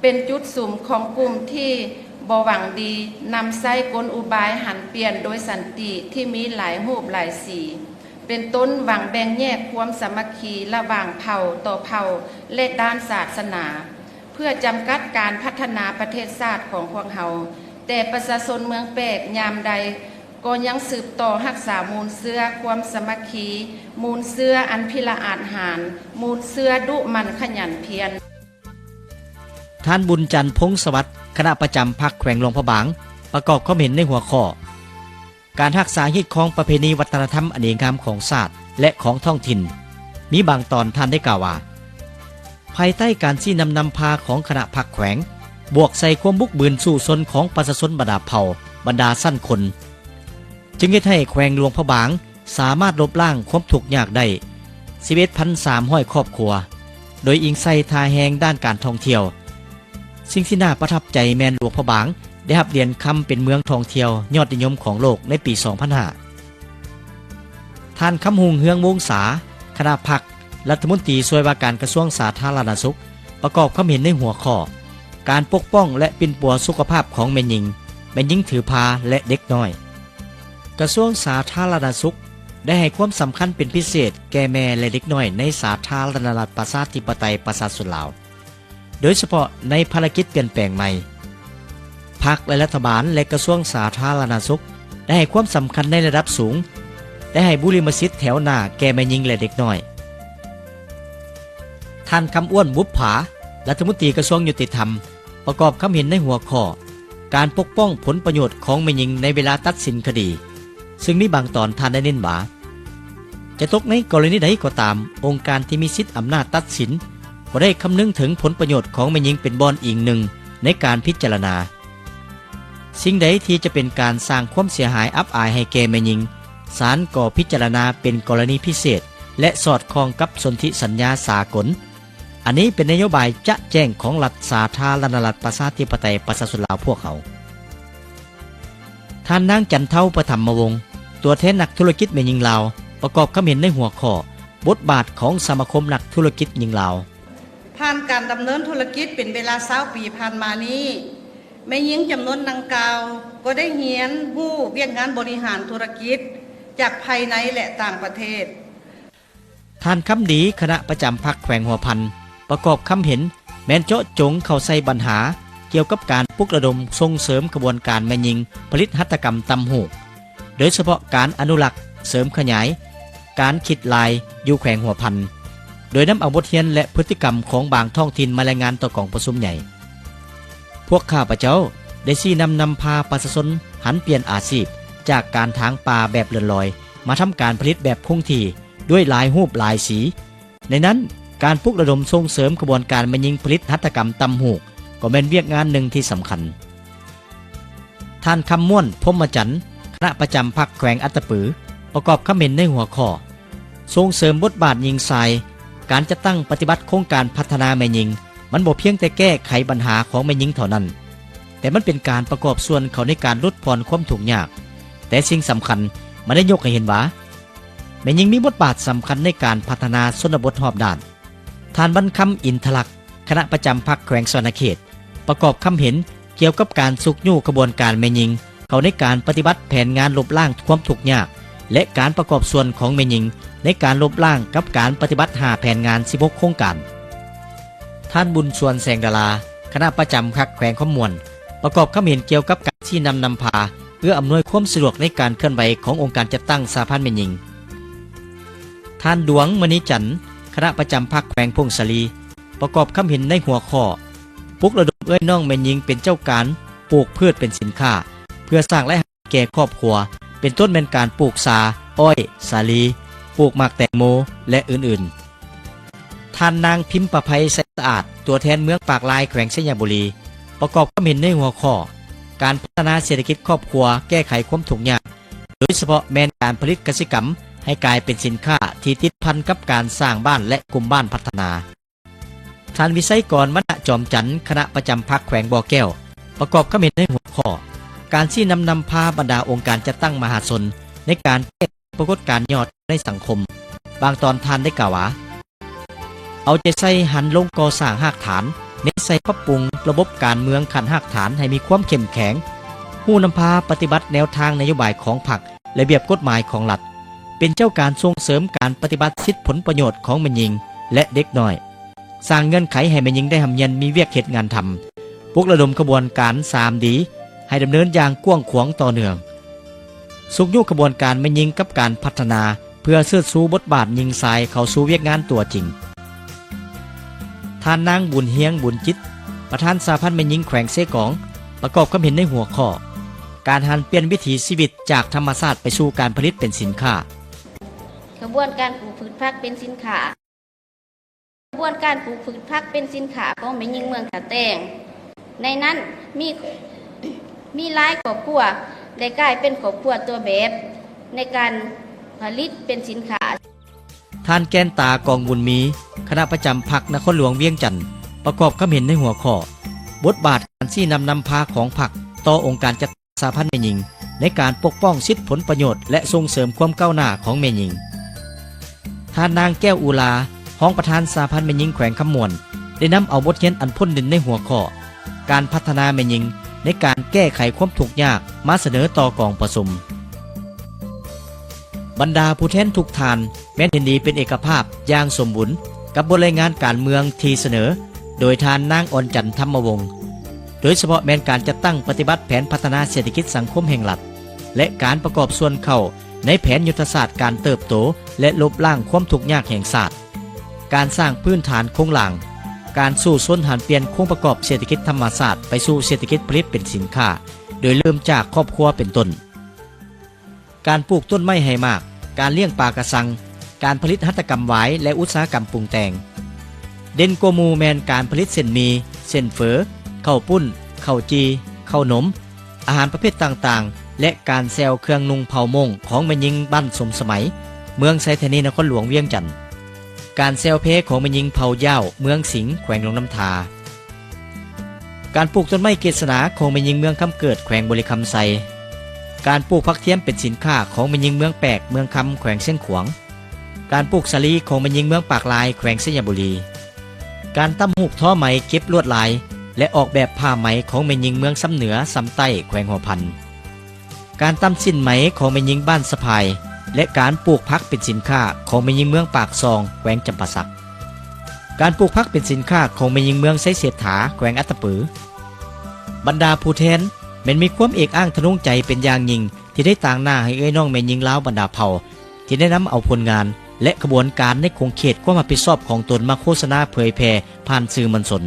ເປັນຈຸດສຸມຂອງກຸ່ມທີ່ບໍ່ຫວັງດີ ນຳໃຊ້ກົນອຸບາຍຫັນປ່ຽນໂດຍສັນຕິທີ່ມີຫຼາຍຮູບຫຼາຍສີ, ເປັນຕົ້ນຫວັງແບ່ງແຍກຄວາມສາມັກຄີລະຫວ່າງເຜົ່າຕໍ່ເຜົ່າ ແລະ ດ້ານສາສະໜາ ເພື່ອຈຳກັດການພັດທະນາປະເທດຊາດຂອງພວກເຮົາ, ແຕ່ປະຊາຊົນເມືອງແປກຍາມໃດກໍຍັງສືບຕໍ່ຮັກສາມູນເຊື້ອຄວາມສາມັກຄີ, ມູນເຊື້ອອັນພິລະອາດຫານ, ມູນເຊື້ອດຸໝັ່ນຂະຫຍັນພຽນ. ທ່ານ ບຸນຈັນ ພົງສະຫວັດ ຄະນະປະຈຳພັກແຂວງຫຼວງພະບາງ ປະກອບຄວາມເຫັນໃນຫົວຂໍ້ ການຮັກສາຮີດຄອງປະເພນີວັດທະນະທຳອັນດີງາມຂອງຊາດ ແລະ ຂອງທ້ອງຖິ່ນ ມີບາງຕອນທ່ານໄດ້ກ່າວວ່າ ພາຍໃຕ້ການຊີ້ນຳນຳພາຂອງຄະນະພັກແຂວງ ບວກໃສ່ຄວາມບຸກບືນສູ້ຊົນຂອງປະຊາຊົນບັນດາເຜົ່າ, ບັນດາຊັ້ນຄົນ, ຈຶ່ງເຮັດໃຫ້ແຂວງຫຼວງພະບາງສາມາດລົບລ້າງຄວາມທຸກຍາກໄດ້ ສິບເອັດພັນສາມຮ້ອຍຄອບຄົວ, ໂດຍອີງໃສ່ທ່າແຮງດ້ານການທ່ອງທ່ຽວ. ສິ່ງທີ່ໜ້າປະທັບໃຈແມ່ນຫຼວງພະບາງໄດ້ຮັບຫຼຽນຄຳເປັນເມືອງທ່ອງທ່ຽວຍອດນິຍົມຂອງໂລກໃນປີສອງພັນຫ້າ. ທ່ານ ຄຳຮຸ່ງ ເຮືອງວົງສາ ຄະນະພັກ ລັດຖະມົນຕີຊ່ວຍວ່າການກະຊວງສາທາລະນະສຸກ ປະກອບຄຳເຫັນໃນຫົວຂໍ້ ການປົກປ້ອງ ແລະ ປິ່ນປົວສຸຂະພາບຂອງແມ່ຍິງ, ແມ່ຍິງຖືພາ ແລະ ເດັກນ້ອຍ. ກະຊວງສາທາລະນະສຸກ ໄດ້ໃຫ້ຄວາມສຳຄັນເປັນພິເສດແກ່ແມ່ ແລະ ເດັກນ້ອຍໃນສາທາລະນະລັດ ປະຊາທິປະໄຕ ປະຊາຊົນລາວ, ໂດຍສະເພາະໃນພາລະກິດປ່ຽນແປງໃໝ່. ພັກ ແລະ ລັດຖະບານ ແລະ ກະຊວງສາທາລະນະສຸກ ໄດ້ໃຫ້ຄວາມສຳຄັນໃນລະດັບສູງ, ໄດ້ໃຫ້ບຸລິມະສິດແຖວໜ້າແກ່ແມ່ຍິງ ແລະ ເດັກນ້ອຍ. ທ່ານ ຄຳອ້ວນ ບຸບຜາ ລັດຖະມົນຕີກະຊວງຍຸຕິທຳ ປະກອບຄຳເຫັນໃນຫົວຂໍ້ ການປົກປ້ອງຜົນປະໂຫຍດຂອງແມ່ຍິງໃນເວລາຕັດສິນຄະດີ, ຊຶ່ງມີບາງຕອນທ່ານໄດ້ເນັ້ນວ່າ ຈະຕົກໃນກໍລະນີໃດກໍຕາມ, ອົງການທີ່ມີສິດອຳນາດຕັດສິນ ກໍໄດ້ຄຳນຶງເຖິງຜົນປະໂຫຍດຂອງແມ່ຍິງເປັນບ່ອນອີງໜຶ່ງໃນການພິຈາລະນາ. ສິ່ງໃດທີ່ຈະເປັນການສ້າງຄວາມເສຍຫາຍອັບອາຍໃຫ້ແກ່ແມ່ຍິງ, ສານກໍພິຈາລະນາເປັນກໍລະນີພິເສດ ແລະ ສອດຄ່ອງກັບສົນທິສັນຍາສາກົນ. ອັນນີ້ເປັນນະໂຍບາຍຈະແຈ້ງຂອງລັດສາທາລະນະລັດ ປະຊາທິປະໄຕ ປະຊາຊົນລາວພວກເຮົາ. ທ່ານນາງ ຈັນເທົາ ປະຖຳມະວົງ ຕົວແທນນັກທຸລະກິດແມ່ຍິງລາວ ປະກອບຄຳເຫັນໃນຫົວຂໍ້ ບົດບາດຂອງສະມາຄົມນັກທຸລະກິດຍິງລາວ. ຜ່ານການດຳເນີນທຸລະກິດເປັນເວລາຊາວປີຜ່ານມານີ້, ແມ່ຍິງຈຳນວນດັ່ງກ່າວກໍໄດ້ຮຽນຮູ້ວຽກງານບໍລິຫານທຸລະກິດຈາກພາຍໃນ ແລະ ຕ່າງປະເທດ. ທ່ານ ຄຳດີ ຄະນະປະຈຳພັກແຂວງຫົວພັນ ປະກອບຄຳເຫັນ ແມ່ນເຈາະຈົງເຂົ້າໃສ່ບັນຫາກ່ຽວກັບການປຸກລະດົມສົ່ງເສີມຂະບວນການແມ່ຍິງຜະລິດຫັດຖະກຳຕ່ຳຫູກ, ໂດຍສະເພາະການອະນຸລັກ, ເສີມຂະຫຍາຍການຄິດລາຍຢູ່ແຂວງຫົວພັນ, ໂດຍນຳເອົາບົດຮຽນ ແລະ ພຶດຕິກຳຂອງບາງທ້ອງຖິ່ນມາລາຍງານຕໍ່ກອງປະຊຸມໃຫຍ່. ພວກຂ້າພະເຈົ້າໄດ້ຊີ້ນຳນຳພາປະຊາຊົນຫັນປ່ຽນອາຊີບຈາກການຖາງປ່າແບບເລື່ອນລອຍ ມາທຳການຜະລິດແບບຄົງທີ່ດ້ວຍຫຼາຍຮູບຫຼາຍສີ. ໃນນັ້ນ, ການປຸກລະດົມສົ່ງເສີມຂະບວນການແມ່ຍິງຜະລິດຫັດຖະກຳຕ່ຳຫູກ ກໍແມ່ນວຽກງານໜຶ່ງທີ່ສຳຄັນ. ທ່ານ ຄຳມ້ວນ ພົມມະຈັນ ະນະປະຈຳພັກແຂວງອັດຕະປື ປະກອບຄຳເຫັນໃນຫົວຂໍ້ ສົ່ງເສີມບົດບາດຍິງຊາຍ, ການຈັດຕັ້ງປະຕິບັດໂຄງການພັດທະນາແມ່ຍິງ ມັນບໍ່ພຽງແຕ່ແກ້ໄຂບັນຫາຂອງແມ່ຍິງເທົ່ານັ້ນ, ແຕ່ມັນເປັນການປະກອບສ່ວນເຂົ້າໃນການຫຼຸດຜ່ອນຄວາມທຸກຍາກ. ແຕ່ສິ່ງສຳຄັນ ມັນໄດ້ຍົກໃຫ້ເຫັນວ່າ ແມ່ຍິງມີບົດບາດສຳຄັນໃນການພັດທະນາຊົນນະບົດຮອບດ້ານ. ທ່ານ ວັນຄຳ ອິນທະລັກ ຄະນະປະຈຳພັກແຂວງສະຫວັນນະເຂດ ປະກອບຄຳເຫັນກ່ຽວກັບການຊຸກຍູ້ຂະບວນການແມ່ຍິງເຂົ້າໃນການປະຕິບັດແຜນງານລົບລ້າງຄວາມທຸກຍາກ ແລະ ການປະກອບສ່ວນຂອງແມ່ຍິງໃນການລົບລ້າງກັບການປະຕິບັດຫ້າແຜນງານສິບຫົກໂຄງການ. ທ່ານ ບຸນຊວນ ແສງດາລາ ຄະນະປະຈຳພັກແຂວງຄຳມ່ວນ ປະກອບຄຳເຫັນກ່ຽວກັບການຊີ້ນຳນຳພາ ເອື້ອອຳນວຍຄວາມສະດວກໃນການເຄື່ອນໄຫວຂອງອົງການຈັດຕັ້ງສະຫະພັນແມ່ຍິງ. ທ່ານ ດວງ ມະນີຈັນ ຄະນະປະຈຳພັກແຂວງຜົ້ງສາລີ ປະກອບຄຳເຫັນໃນຫົວຂໍ້ ປຸກລະດົມເອື້ອຍນ້ອງແມ່ຍິງເປັນເຈົ້າການ ປູກພືດເປັນສິນຄ້າ ເພື່ອສ້າງລາຍຮັບແກ່ຄອບຄົວ ເປັນຕົ້ນແມ່ນການປູກຊາ, ອ້ອຍ, ສາລີ, ປູກໝາກແຕງໂມ ແລະ ອື່ນໆ. ທ່ານ ນາງ ພິມປະໄພ ໄຊສະອາດ ຕົວແທນເມືອງປາກລາຍ ແຂວງໄຊຍະບູລີ ປະກອບຄຳເຫັນໃນຫົວຂໍ້ ການພັດທະນາເສດຖະກິດຄອບຄົວ ແກ້ໄຂຄວາມທຸກຍາກ ໂດຍສະເພາະແມ່ນການຜະລິດກະສິກຳໃຫ້ກາຍເປັນສິນຄ້າທີ່ຕິດພັນກັບການສ້າງບ້ານ ແລະ ກຸ່ມບ້ານພັດທະນາ. ທ່ານ ວິໄຊກອນ ວັນນະຈອມຈັນ ຄະນະປະຈຳພັກແຂວງບໍ່ແກ້ວ ປະກອບຄຳເຫັນໃນຫົວຂໍ້ ການຊີ້ນຳນຳພາບັນດາອົງການຈັດຕັ້ງມະຫາຊົນ ໃນການແກ້ປາກົດການຫຍໍ້ໃນສັງຄົມ. ບາງຕອນທ່ານໄດ້ກ່າວວ່າ ເອົາໃຈໃສ່ຫັນລົງກໍ່ສ້າງຮາກຖານ, ເນັ້ນໃສ່ປັບປຸງລະບົບການເມືອງຂັ້ນຮາກຖານໃຫ້ມີຄວາມເຂັ້ມແຂງ, ຮູ້ນຳພາປະຕິບັດແນວທາງນະໂຍບາຍຂອງພັກ, ລະບຽບກົດໝາຍຂອງລັດ, ເປັນເຈົ້າການສົ່ງເສີມການປະຕິບັດສິດຜົນປະໂຫຍດຂອງແມ່ຍິງ ແລະ ເດັກນ້ອຍ, ສ້າງເງື່ອນໄຂໃຫ້ແມ່ຍິງໄດ້ຮ່ຳຮຽນມີວຽກເຮັດງານທຳ, ປຸກລະດົມຂະບວນການ ສາມດີ ໃຫ້ດຳເນີນຢ່າງກວ້າງຂວາງຕໍ່ເນື່ອງ, ຊຸກຍູ້ຂະບວນການແມ່ຍິງກັບການພັດທະນາ ເພື່ອເຊີດຊູບົດບາດຍິງຊາຍເຂົ້າສູ່ວຽກງານຕົວຈິງ. ທ່ານ ນາງ ບຸນຮຽງ ບຸນຈິດ ປະທານສະຫະພັນແມ່ຍິງແຂວງເຊກອງ ປະກອບຄຳເຫັນໃນຫົວຂໍ້ ການຫັນປ່ຽນວິຖີຊີວິດຈາກທຳມະຊາດໄປສູ່ການຜະລິດເປັນສິນຄ້າ. ຂະບວນການປູກພືດຜັກເປັນສິນຄ້າ. ຂະບວນການປູກພືດຜັກເປັນສິນຄ້າຂອງແມ່ຍິງເມືອງທ່າແຕງ ໃນນັ້ນມີ ມີຫຼາຍຄອບຄົວໄດ້ກາຍເປັນຄອບຄົວຕົວແບບໃນການຜະລິດເປັນສິນຄ້າ. ທ່ານ ແກ່ນຕາ ກອງບຸນມີ ຄະນະປະຈຳພັກນະຄອນຫຼວງວຽງຈັນ ປະກອບຄຳເຫັນໃນຫົວຂໍ້ ບົດບາດການຊີ້ນຳນຳພາຂອງພັກຕໍ່ອົງການຈັດຕັ້ງສະຫະພັນແມ່ຍິງ ໃນການປົກປ້ອງສິດຜົນປະໂຫຍດ ແລະ ສົ່ງເສີມຄວາມກ້າວໜ້າຂອງແມ່ຍິງ. ທ່ານ ນາງ ແກ້ວ ອູລາ ຮອງປະທານສະຫະພັນແມ່ຍິງແຂວງຄຳມ່ວນ ໄດ້ນຳເອົາບົດຮຽນອັນພົ້ນເດັ່ນໃນຫົວຂໍ້ ການພັດທະນາແມ່ຍິງໃນການແກ້ໄຂຄວາມທຸກຍາກ ມາສະເໜີຕໍ່ກອງປະຊຸມ. ບັນດາຜູ້ແທນທຸກທ່ານແມ່ນເຫັນດີເປັນເອກະພາບຢ່າງສົມບູນກັບບົດລາຍງານການເມືອງທີ່ສະເໜີໂດຍທ່ານ ນາງ ອ່ອນຈັນ ທຳມະວົງ, ໂດຍສະເພາະແມ່ນການຈັດຕັ້ງປະຕິບັດແຜນພັດທະນາເສດຖະກິດສັງຄົມແຫ່ງລັດ ແລະ ການປະກອບສ່ວນເຂົ້າໃນແຜນຍຸດທະສາດການເຕີບໂຕ ແລະ ລົບລ້າງຄວາມທຸກຍາກແຫ່ງຊາດ, ການສ້າງພື້ນຖານໂຄງລ່າງ, ການສູ້ຊົນຫັນປ່ຽນໂຄງປະກອບເສດຖະກິດທຳມະຊາດໄປສູ່ເສດຖະກິດຜະລິດເປັນສິນຄ້າ ໂດຍເລີ່ມຈາກຄອບຄົວເປັນຕົ້ນ. ການປູກຕົ້ນໄມ້ໃຫ້ໝາກ, ການລ້ຽງປາກະຊັງ, ການຜະລິດຫັດຖະກຳຫວາຍ ແລະ ອຸດສາຫະກຳປຸງແຕ່ງ. ເດັ່ນກວ່າໝູ່ແມ່ນການຜະລິດເສັ້ນໝີ່, ເສັ້ນເຝີ, ເຂົ້າປຸ້ນ, ເຂົ້າຈີ່, ເຂົ້າໜົມ, ອາຫານປະເພດຕ່າງໆ ແລະ ການແຊວເຄື່ອງນຸ່ງເຜົ່າມົ້ງຂອງແມ່ຍິງບ້ານສົມສະໄໝ, ເມືອງໄຊທານີ, ນະຄອນຫຼວງວຽງຈັນ, ການແຊວແພຂອງແມ່ຍິງເຜົ່າຢ້າວ ເມືອງສິງ, ແຂວງຫຼວງນ້ຳທາ. ການປູກຕົ້ນໄມ້ເກດສະໜາຂອງແມ່ຍິງເມືອງຄຳເກີດ ແຂວງບໍລິຄຳໄຊ, ການປູກຜັກທຽມເປັນສິນຄ້າຂອງແມ່ຍິງເມືອງແປກ ເມືອງຄຳ ແຂວງຊຽງຂວາງ, ການປູກສາລີຂອງແມ່ຍິງເມືອງປາກລາຍ ແຂວງໄຊຍະບູລີ, ການຕຳຮູບທໍໄໝເກັບລວດລາຍ ແລະ ອອກແບບຜ້າໄໝຂອງແມ່ຍິງເມືອງຊຳເໜືອ ຊຳໃຕ້ ແຂວງຫົວພັນ. ການຕຳສິ້ນໄໝຂອງແມ່ຍິງບ້ານສະພາຍ ແລະ ການປູກຜັກເປັນສິນຄ້າຂອງແມ່ຍິງເມືອງປາກຊ່ອງ ແຂວງຈຳປາສັກ, ການປູກຜັກເປັນສິນຄ້າຂອງແມ່ຍິງເມືອງໄຊເສດຖາ ແຂວງອັດຕະປື. ບັນດາຜູ້ແທນແມ່ນມີຄວາມເອກອ້າງທະນົງໃຈເປັນຢ່າງຍິ່ງ ທີ່ໄດ້ຕາງໜ້າໃຫ້ເອື້ອຍນ້ອງແມ່ຍິງລາວບັນດາເຜົ່າ ທີ່ໄດ້ນຳເອົາຜົນງານ ແລະ ຂະບວນການໃນຂົງເຂດຄວາມຮັບຜິດຊອບຂອງຕົນມາໂຄສະນາເຜີຍແຜ່ຜ່ານສື່ມວນຊົນ.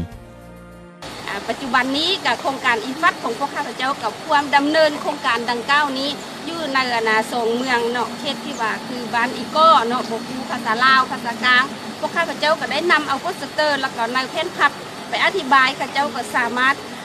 ອາ ປັດຈຸບັນນີ້ກະໂຄງການ EFAST ຂອງພວກຂ້າພະເຈົ້າກະພວມດຳເນີນໂຄງການດັ່ງກ່າວນີ້ຢູ່ໃນ ອັນນາ ສອງເມືອງເນາະ ເຂດທີ່ວ່າຄືບ້ານອີກໍເນາະ ບໍ່ຮູ້ພາສາລາວ ພາສາກາງ ພວກຂ້າພະເຈົ້າກະໄດ້ນຳເອົາໂປສເຕີ ແລ້ວກໍໃນແຜ່ນພັບໄປອະທິບາຍ ເຂົາເຈົ້າກະສາມາດ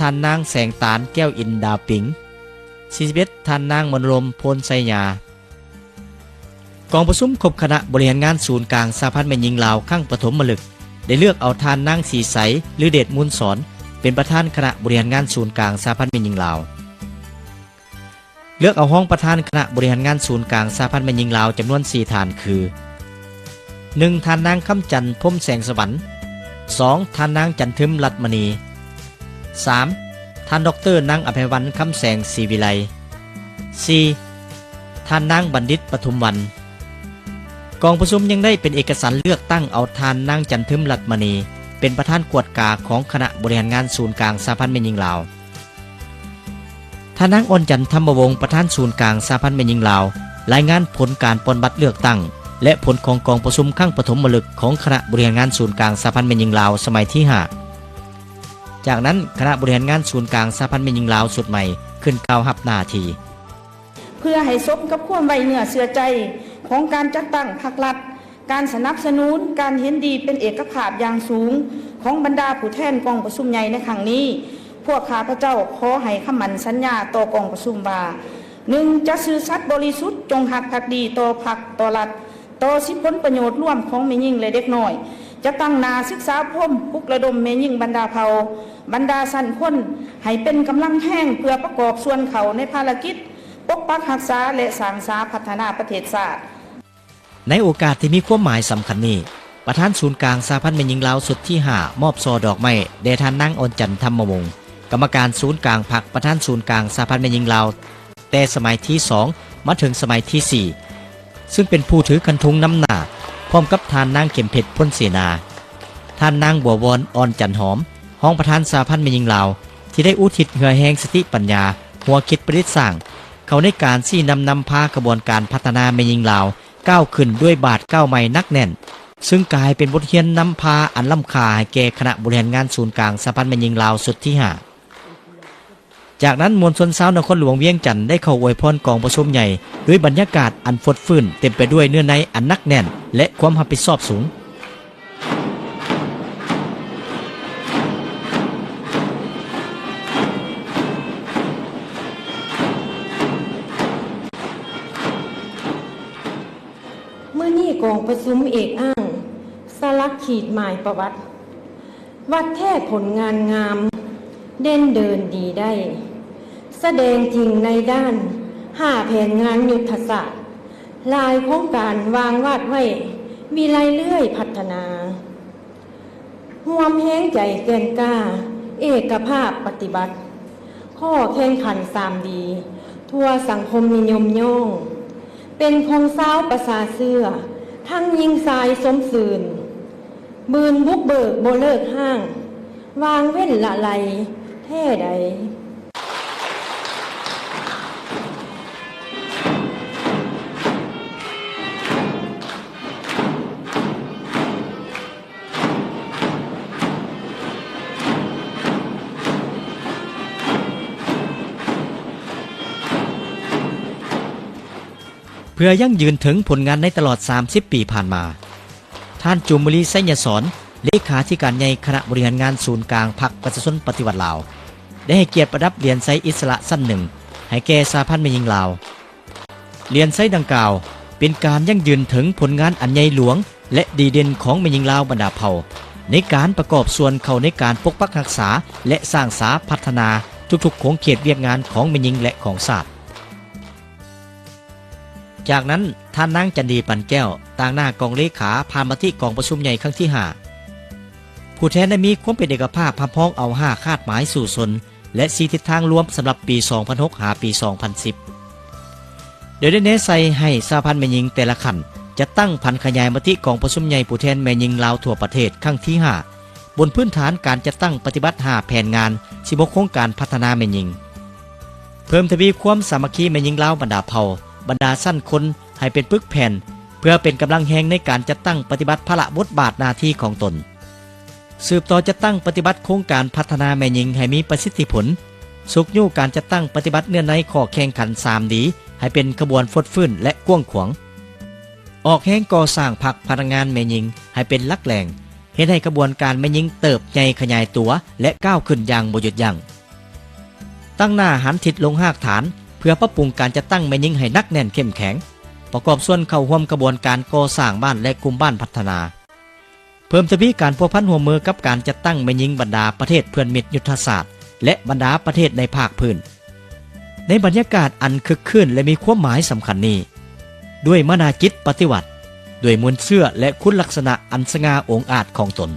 ທ່ານນາງ ແສງຕານ ແກ້ວອິນດາປິງ, ສີ່ສິບເອັດ ທ່ານນາງ ມະໂນລົມ ໂພນໄຊຍາ. ກອງປະຊຸມຄົບຄະນະບໍລິຫານງານສູນກາງສະຫະພັນແມ່ຍິງລາວຄັ້ງປະຖົມມະລຶກ ໄດ້ເລືອກເອົາທ່ານນາງ ສີໃສ ລືເດດມູນສອນ ເປັນປະທານຄະນະບໍລິຫານງານສູນກາງສະຫະພັນແມ່ຍິງລາວ. ເລືອກເອົາຮອງປະທານຄະນະບໍລິຫານງານສູນກາງສະຫະພັນແມ່ຍິງລາວຈຳນວນສີ່ທ່ານຄື: ໜຶ່ງ ທ່ານນາງ ຄຳຈັນ ພົມແສງສະຫວັນ, ສອງ ທ່ານນາງ ຈັນທຶມ ລັດມະນີ, ສາມ ທ່ານ ດອກເຕີ ນາງ ອະໄພວັນ ຄຳແສງ ສີວິໄລ, ສີ່ ທ່ານນາງ ບັນດິດ ປະທຸມວັນ. ກອງປະຊຸມຍັງໄດ້ເປັນເອກະສັນເລືອກຕັ້ງເອົາທ່ານນາງ ຈັນທຶມ ລັດມະນີ ເປັນປະທານກວດກາຂອງຄະນະບໍລິຫານງານສູນກາງສະຫະພັນແມ່ຍິງລາວ. ທ່ານນາງ ອ່ອນຈັນ ທຳມະວົງ ປະທານສູນກາງສະຫະພັນແມ່ຍິງລາວ ລາຍງານຜົນການປ່ອນບັດເລືອກຕັ້ງ ແລະ ຜົນຂອງກອງປະຊຸມຄັ້ງປະຖົມມະລຶກຂອງຄະນະບໍລິຫານງານສູນກາງສະຫະພັນແມ່ຍິງລາວສະໄໝທີຫ້າ. ຈາກນັ້ນ ຄະນະບໍລິຫານງານສູນກາງສະຫະພັນແມ່ຍິງລາວຊຸດໃໝ່ຂຶ້ນກ່າວຮັບໜ້າທີ່. ເພື່ອໃຫ້ສົມກັບຄວາມໄວ້ເນື້ອເຊື່ອໃຈຂອງການຈັດຕັ້ງພັກລັດ, ການສະໜັບສະໜູນ, ການເຫັນດີເປັນເອກະພາບຢ່າງສູງຂອງບັນດາຜູ້ແທນກອງປະຊຸມໃຫຍ່ໃນຄັ້ງນີ້, ພວກຂ້າພະເຈົ້າຂໍໃຫ້ຄຳໝັ້ນສັນຍາຕໍ່ກອງປະຊຸມວ່າ, ໜຶ່ງ ຈະຊື່ສັດບໍລິສຸດ, ຈົ່ງຮັກພັກດີຕໍ່ພັກ, ຕໍ່ລັດ, ຕໍ່ສິດຜົນປະໂຫຍດລວມຂອງແມ່ຍິງ ແລະ ເດັກນ້ອຍ, ຈະຕັ້ງໜ້າສຶກສາອົບຮົມ, ປຸກລະດົມແມ່ຍິງບັນດາເຜົ່າ, ບັນດາຊັ້ນຄົນ ໃຫ້ເປັນກຳລັງແຮງເພື່ອປະກອບສ່ວນເຂົ້າໃນພາລະກິດ ປົກປັກຮັກສາ ແລະ ສ້າງສາພັດທະນາປະເທດຊາດ. ໃນໂອກາດທີ່ມີຄວາມໝາຍສຳຄັນນີ້, ປະທານສູນກາງສະຫະພັນແມ່ຍິງລາວຊຸດທີຫ້າ ມອບຊ່ອດອກໄມ້ແດ່ທ່ານນາງ ອ່ອນຈັນ ທຳມະວົງ ກຳມະການສູນກາງພັກ, ປະທານສູນກາງສະຫະພັນແມ່ຍິງລາວ ແຕ່ສະໄໝທີສອງມາເຖິງສະໄໝທີສີ່ ຊຶ່ງເປັນຜູ້ຖືຄັນທຸງນຳໜ້າ ພ້ອມກັບທ່ານນາງ ເຂັມເພັດ ພົນເສນາ, ທ່ານນາງ ບົວວອນ ອ່ອນຈັນຫອມ ຮອງປະທານສະຫະພັນແມ່ຍິງລາວ ທີ່ໄດ້ອຸທິດເຫື່ອແຮງສະຕິປັນຍາ, ຫົວຄິດປະດິດສ້າງ ເຂົ້າໃນການຊີ້ນຳນຳພາຂະບວນການພັດທະນາແມ່ຍິງລາວ ກ້າວຂຶ້ນດ້ວຍບາດກ້າວໃໝ່ໜັກແໜ້ນ, ຊຶ່ງກາຍເປັນບົດຮຽນນຳພາອັນລ້ຳຄ່າໃຫ້ແກ່ຄະນະບໍລິຫານງານສູນກາງສະຫະພັນແມ່ຍິງລາວຊຸດທີຫ້າ. ຈາກນັ້ນ ມວນຊົນຊາວນະຄອນຫຼວງວຽງຈັນ ໄດ້ເຂົ້າອວຍພອນກອງປະຊຸມໃຫຍ່ ດ້ວຍບັນຍາກາດອັນຟົດຟື້ນ ເຕັມໄປດ້ວຍເນື້ອໃນອັນໜັກແໜ້ນ ແລະ ຄວາມຮັບຜິດຊອບສູງ. ມື້ນີ້ກອງປະຊຸມເອກອ້າງ ສະຫຼັກຂີດໝາຍປະຫວັດ ວັດແທກຜົນງານງາມ ເດັ່ນເດີນດີໄດ້ ສະແດງຈິງໃນດ້ານຫ້າແຜນງານຍຸດທະສາດ, ຫຼາຍໂຄງການວາງວາດໄວ້ ວິໄລເລື່ອຍພັດທະນາ. ຮ່ວມແຮງໃຈແກ່ນກ້າ ເອກະພາບປະຕິບັດ ຂໍ້ແຂ່ງຂັນສາມດີ ທົ່ວສັງຄົມນິຍົມຍ້ອງ ເປັນຂອງຊາວປະຊາເຊື້ອ ທັງຍິງຊາຍຊົມຊື່ນ ບືນບຸກເບີກບໍ່ເລີກຮ້າງ ວ່າງເວັ້ນລະໄລແທ້ໃດ. ເພື່ອຢັ້ງຢືນເຖິງຜົນງານໃນຕະຫຼອດສາມສິບປີຜ່ານມາ, ທ່ານ ຈູມມະລີ ໄຊຍະສອນ ເລຂາທິການໃຫຍ່ຄະນະບໍລິຫານງານສູນກາງພັກປະຊາຊົນປະຕິວັດລາວ ໄດ້ໃຫ້ກຽດປະດັບຫຼຽນໄຊອິດສະຫຼະຊັ້ນໜຶ່ງ ໃຫ້ແກ່ສະຫະພັນແມ່ຍິງລາວ. ຫຼຽນໄຊດັ່ງກ່າວ ເປັນການຢັ້ງຢືນເຖິງຜົນງານອັນໃຫຍ່ຫຼວງ ແລະ ດີເດັ່ນຂອງແມ່ຍິງລາວບັນດາເຜົ່າ ໃນການປະກອບສ່ວນເຂົ້າໃນການປົກປັກຮັກສາ ແລະ ສ້າງສາພັດທະນາທຸກໆຂົງເຂດວຽກງານຂອງແມ່ຍິງ ແລະ ຂອງຊາດ. ຈາກນັ້ນ ທ່ານນາງ ຈັນດີ ປັນແກ້ວ ຕາງໜ້າກອງເລຂາຜ່ານມະຕິກອງປະຊຸມໃຫຍ່ຄັ້ງທີຫ້າ ຜູ້ແທນໄດ້ມີຄວາມເປັນເອກະພາບຮັບຮອງເອົາຫ້າຄາດໝາຍສູ້ຊົນ ແລະ ສີ່ທິດທາງລວມສຳລັບປີສອງພັນຫົກ ຫາປີສອງພັນສິບ ໂດຍໄດ້ແນໃສ່ໃຫ້ສະຫະພັນແມ່ຍິງແຕ່ລະຂັ້ນ ຈັດຕັ້ງຜັນຂະຫຍາຍມະຕິກອງປະຊຸມໃຫຍ່ຜູ້ແທນແມ່ຍິງລາວທົ່ວປະເທດຄັ້ງທີຫ້າ ບົນພື້ນຖານການຈັດຕັ້ງປະຕິບັດຫ້າແຜນງານ ສິບຫົກໂຄງການພັດທະນາແມ່ຍິງ, ເພີ່ມທະວີຄວາມສາມັກຄີແມ່ຍິງລາວບັນດາເຜົ່າ, ບັນດາຊັ້ນຄົນ ໃຫ້ເປັນປຶກແຜ່ນ ເພື່ອເປັນກຳລັງແຮງໃນການຈັດຕັ້ງປະຕິບັດພາລະບົດບາດໜ້າທີ່ຂອງຕົນ, ສືບຕໍ່ຈັດຕັ້ງປະຕິບັດໂຄງການພັດທະນາແມ່ຍິງໃຫ້ມີປະສິດທິຜົນ, ຊຸກຍູ້ການຈັດຕັ້ງປະຕິບັດເນື້ອໃນຂໍ້ແຂ່ງຂັນສາມດີ ໃຫ້ເປັນຂະບວນຟົດຟື້ນ ແລະ ກວ້າງຂວາງ, ອອກແຮງກໍ່ສ້າງພັກພະນັກງານແມ່ຍິງໃຫ້ເປັນຫຼັກແຫຼ່ງ, ເຮັດໃຫ້ຂະບວນການແມ່ຍິງເຕີບໃຫຍ່ຂະຫຍາຍຕົວ ແລະ ກ້າວຂຶ້ນຢ່າງບໍ່ຢຸດຢັ້ງ. ຕັ້ງໜ້າຫັນທິດລົງຮາກຖານ ເພື່ອປັບປຸງການຈັດຕັ້ງແມ່ຍິງໃຫ້ໜັກແໜ້ນເຂັ້ມແຂງ, ປະກອບສ່ວນເຂົ້າຮ່ວມຂະບວນການກໍ່ສ້າງບ້ານ ແລະ ກຸ່ມບ້ານພັດທະນາ. ເພີ່ມທະວີການພົວພັນຮ່ວມມືກັບການຈັດຕັ້ງແມ່ຍິງບັນດາປະເທດເພື່ອນມິດຍຸດທະສາດ ແລະ ບັນດາປະເທດໃນພາກພື້ນ. ໃນບັນຍາກາດອັນຄຶກຄື້ນ ແລະ ມີຄວາມໝາຍສຳຄັນນີ້, ດ້ວຍມະນາຈິດປະຕິວັດ, ດ້ວຍມູນເຊື້ອ ແລະ ຄຸນລັກສະນະອັນສະຫງ່າອົງອາດຂອງຕົນ,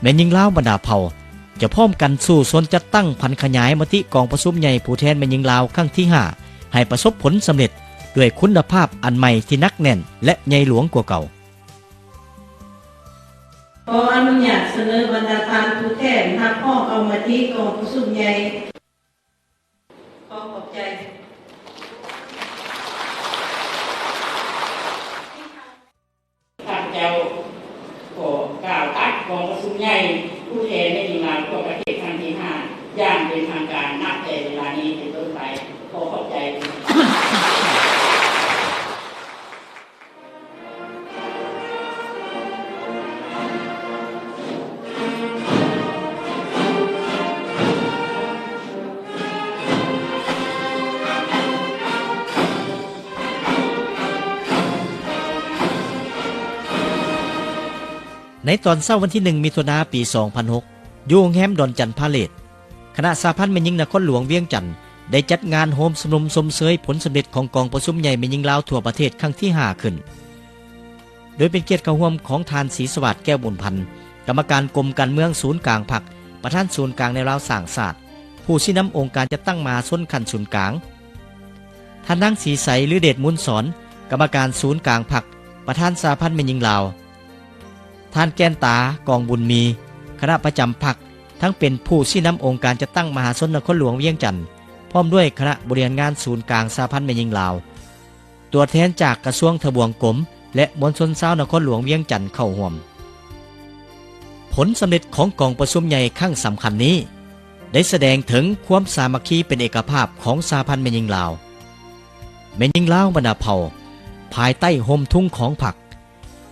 ແມ່ຍິງລາວບັນດາເຜົ່າຈະພ້ອມກັນສູ້ຊົນຈັດຕັ້ງຜັນຂະຫຍາຍມະຕິກອງປະຊຸມໃຫຍ່ຜູ້ແທນແມ່ຍິງລາວຄັ້ງທີຫ້າ ໃຫ້ປະສົບຜົນສຳເລັດ ດ້ວຍຄຸນນະພາບອັນໃໝ່ທີ່ໜັກແໜ້ນ ແລະ ໃຫຍ່ຫຼວງກວ່າເກົ່າ. ຂໍອະນຸຍາດສະເໜີບັນດາທ່ານຜູ້ແທນຮັບຮອງເອົາມະຕິກອງປະຊຸມໃຫຍ່. ຂໍຂອບໃຈ. ຂ້າພະເຈົ້າຂໍກ່າວຕັດກອງປະຊຸມໃຫຍ່ຜູ້ແທນແມ່ຍິງລາວທົ່ວປະເທດຄັ້ງທີຫ້າ ຢ່າງເປັນທາງການ ນັບແຕ່ເວລານີ້ເປັນຕົ້ນໄປ. ຂໍຂອບໃຈ. ໃນຕອນເຊົ້າວັນທີໜຶ່ງ ມິຖຸນາ ປີສອງພັນຫົກ ຢູ່ໂຮງແຮມດອນຈັນພາເລດ, ຄະນະສະຫະພັນແມ່ຍິງນະຄອນຫຼວງວຽງຈັນ ໄດ້ຈັດງານໂຮມຊຸມນຸມຊົມເຊີຍຜົນສຳເລັດຂອງກອງປະຊຸມໃຫຍ່ແມ່ຍິງລາວທົ່ວປະເທດຄັ້ງທີຫ້າຂຶ້ນ, ໂດຍເປັນກຽດເຂົ້າຮ່ວມຂອງທ່ານ ສີສະຫວາດ ແກ້ວບຸນພັນ ກຳມະການກົມການເມືອງສູນກາງພັກ, ປະທານສູນກາງແນວລາວສ້າງຊາດ, ຜູ້ຊີ້ນຳອົງການຈັດຕັ້ງມະຫາຊົນຂັ້ນສູນກາງ, ທ່ານນາງ ສີໃສ ລືເດດມູນສອນ ກຳມະການສູນກາງພັກ, ປະທານສະຫະພັນແມ່ຍິງລາວ, ທ່ານ ແກ່ນຕາ ກອງບຸນມີ ຄະນະປະຈຳພັກ ທັງເປັນຜູ້ຊີ້ນຳອົງການຈັດຕັ້ງມະຫາຊົນນະຄອນຫຼວງວຽງຈັນ ພ້ອມດ້ວຍຄະນະບໍລິຫານງານສູນກາງສະຫະພັນແມ່ຍິງລາວ, ຕົວແທນຈາກກະຊວງທະບວງກົມ ແລະ ມວນຊົນຊາວນະຄອນຫຼວງວຽງຈັນເຂົ້າຮ່ວມ. ຜົນສຳເລັດຂອງກອງປະຊຸມໃຫຍ່ຄັ້ງສຳຄັນນີ້ ໄດ້ສະແດງເຖິງຄວາມສາມັກຄີເປັນເອກະພາບຂອງສະຫະພັນແມ່ຍິງລາວ. ແມ່ຍິງລາວບັນດາເຜົ່າ ພາຍໃຕ້ຮົ່ມທຸງຂອງພັກ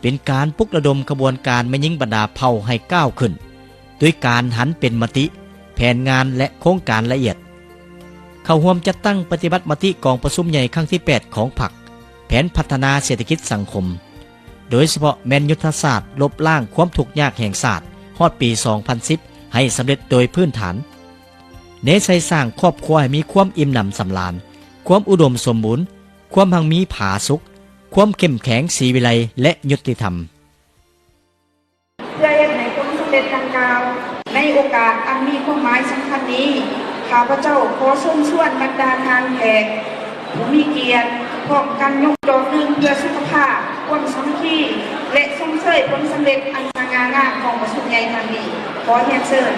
ເປັນການປຸກລະດົມຂະບວນການແມ່ຍິງບັນດາເຜົ່າໃຫ້ກ້າວຂຶ້ນ ໂດຍການຫັນເປັນມະຕິ, ແຜນງານ ແລະ ໂຄງການລະອຽດ, ເຂົ້າຮ່ວມຈັດຕັ້ງປະຕິບັດມະຕິກອງປະຊຸມໃຫຍ່ຄັ້ງທີແປດຂອງພັກ, ແຜນພັດທະນາເສດຖະກິດສັງຄົມ, ໂດຍສະເພາະແມ່ນຍຸດທະສາດລົບລ້າງຄວາມທຸກຍາກແຫ່ງຊາດຮອດປີສອງພັນສິບ ໃຫ້ສຳເລັດໂດຍພື້ນຖານ, ແນໃສ່ສ້າງຄອບຄົວໃຫ້ມີຄວາມອີ່ມໜຳສຳລານ, ຄວາມອຸດົມສົມບູນ, ຄວາມຮັ່ງມີຜາສຸກ, ຄວາມເຂັ້ມແຂງ, ສີວິໄລ ແລະ ຍຸຕິທຳ. ເພື່ອເຮັດໃຫ້ຜົນສຳເລັດດັ່ງກ່າວ, ໃນໂອກາດອັນມີຄວາມໝາຍສຳຄັນນີ້, ຂ້າພະເຈົ້າຂໍເຊີນຊວນບັນດາທ່ານແຂກຜູ້ມີກຽດ ພ້ອມກັນຍົກດອກໜຶ່ງເພື່ອສຸຂະພາບ, ຄວາມສາມັກຄີ ແລະ ຊົມເຊີຍຜົນສຳເລັດອັນສະຫງ່າງາມຂອງປະຊຸມໃຫຍ່ຄັ້ງນີ້. ຂໍຮຽນເຊີນ.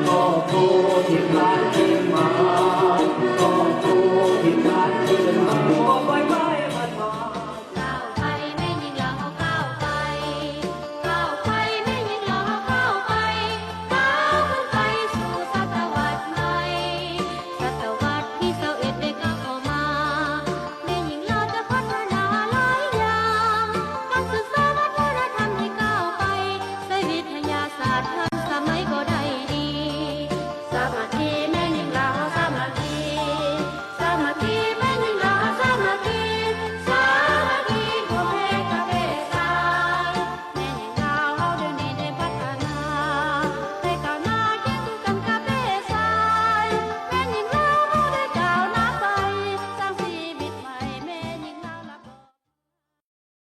ຂອບຄຸນທີ່ຜ່ານ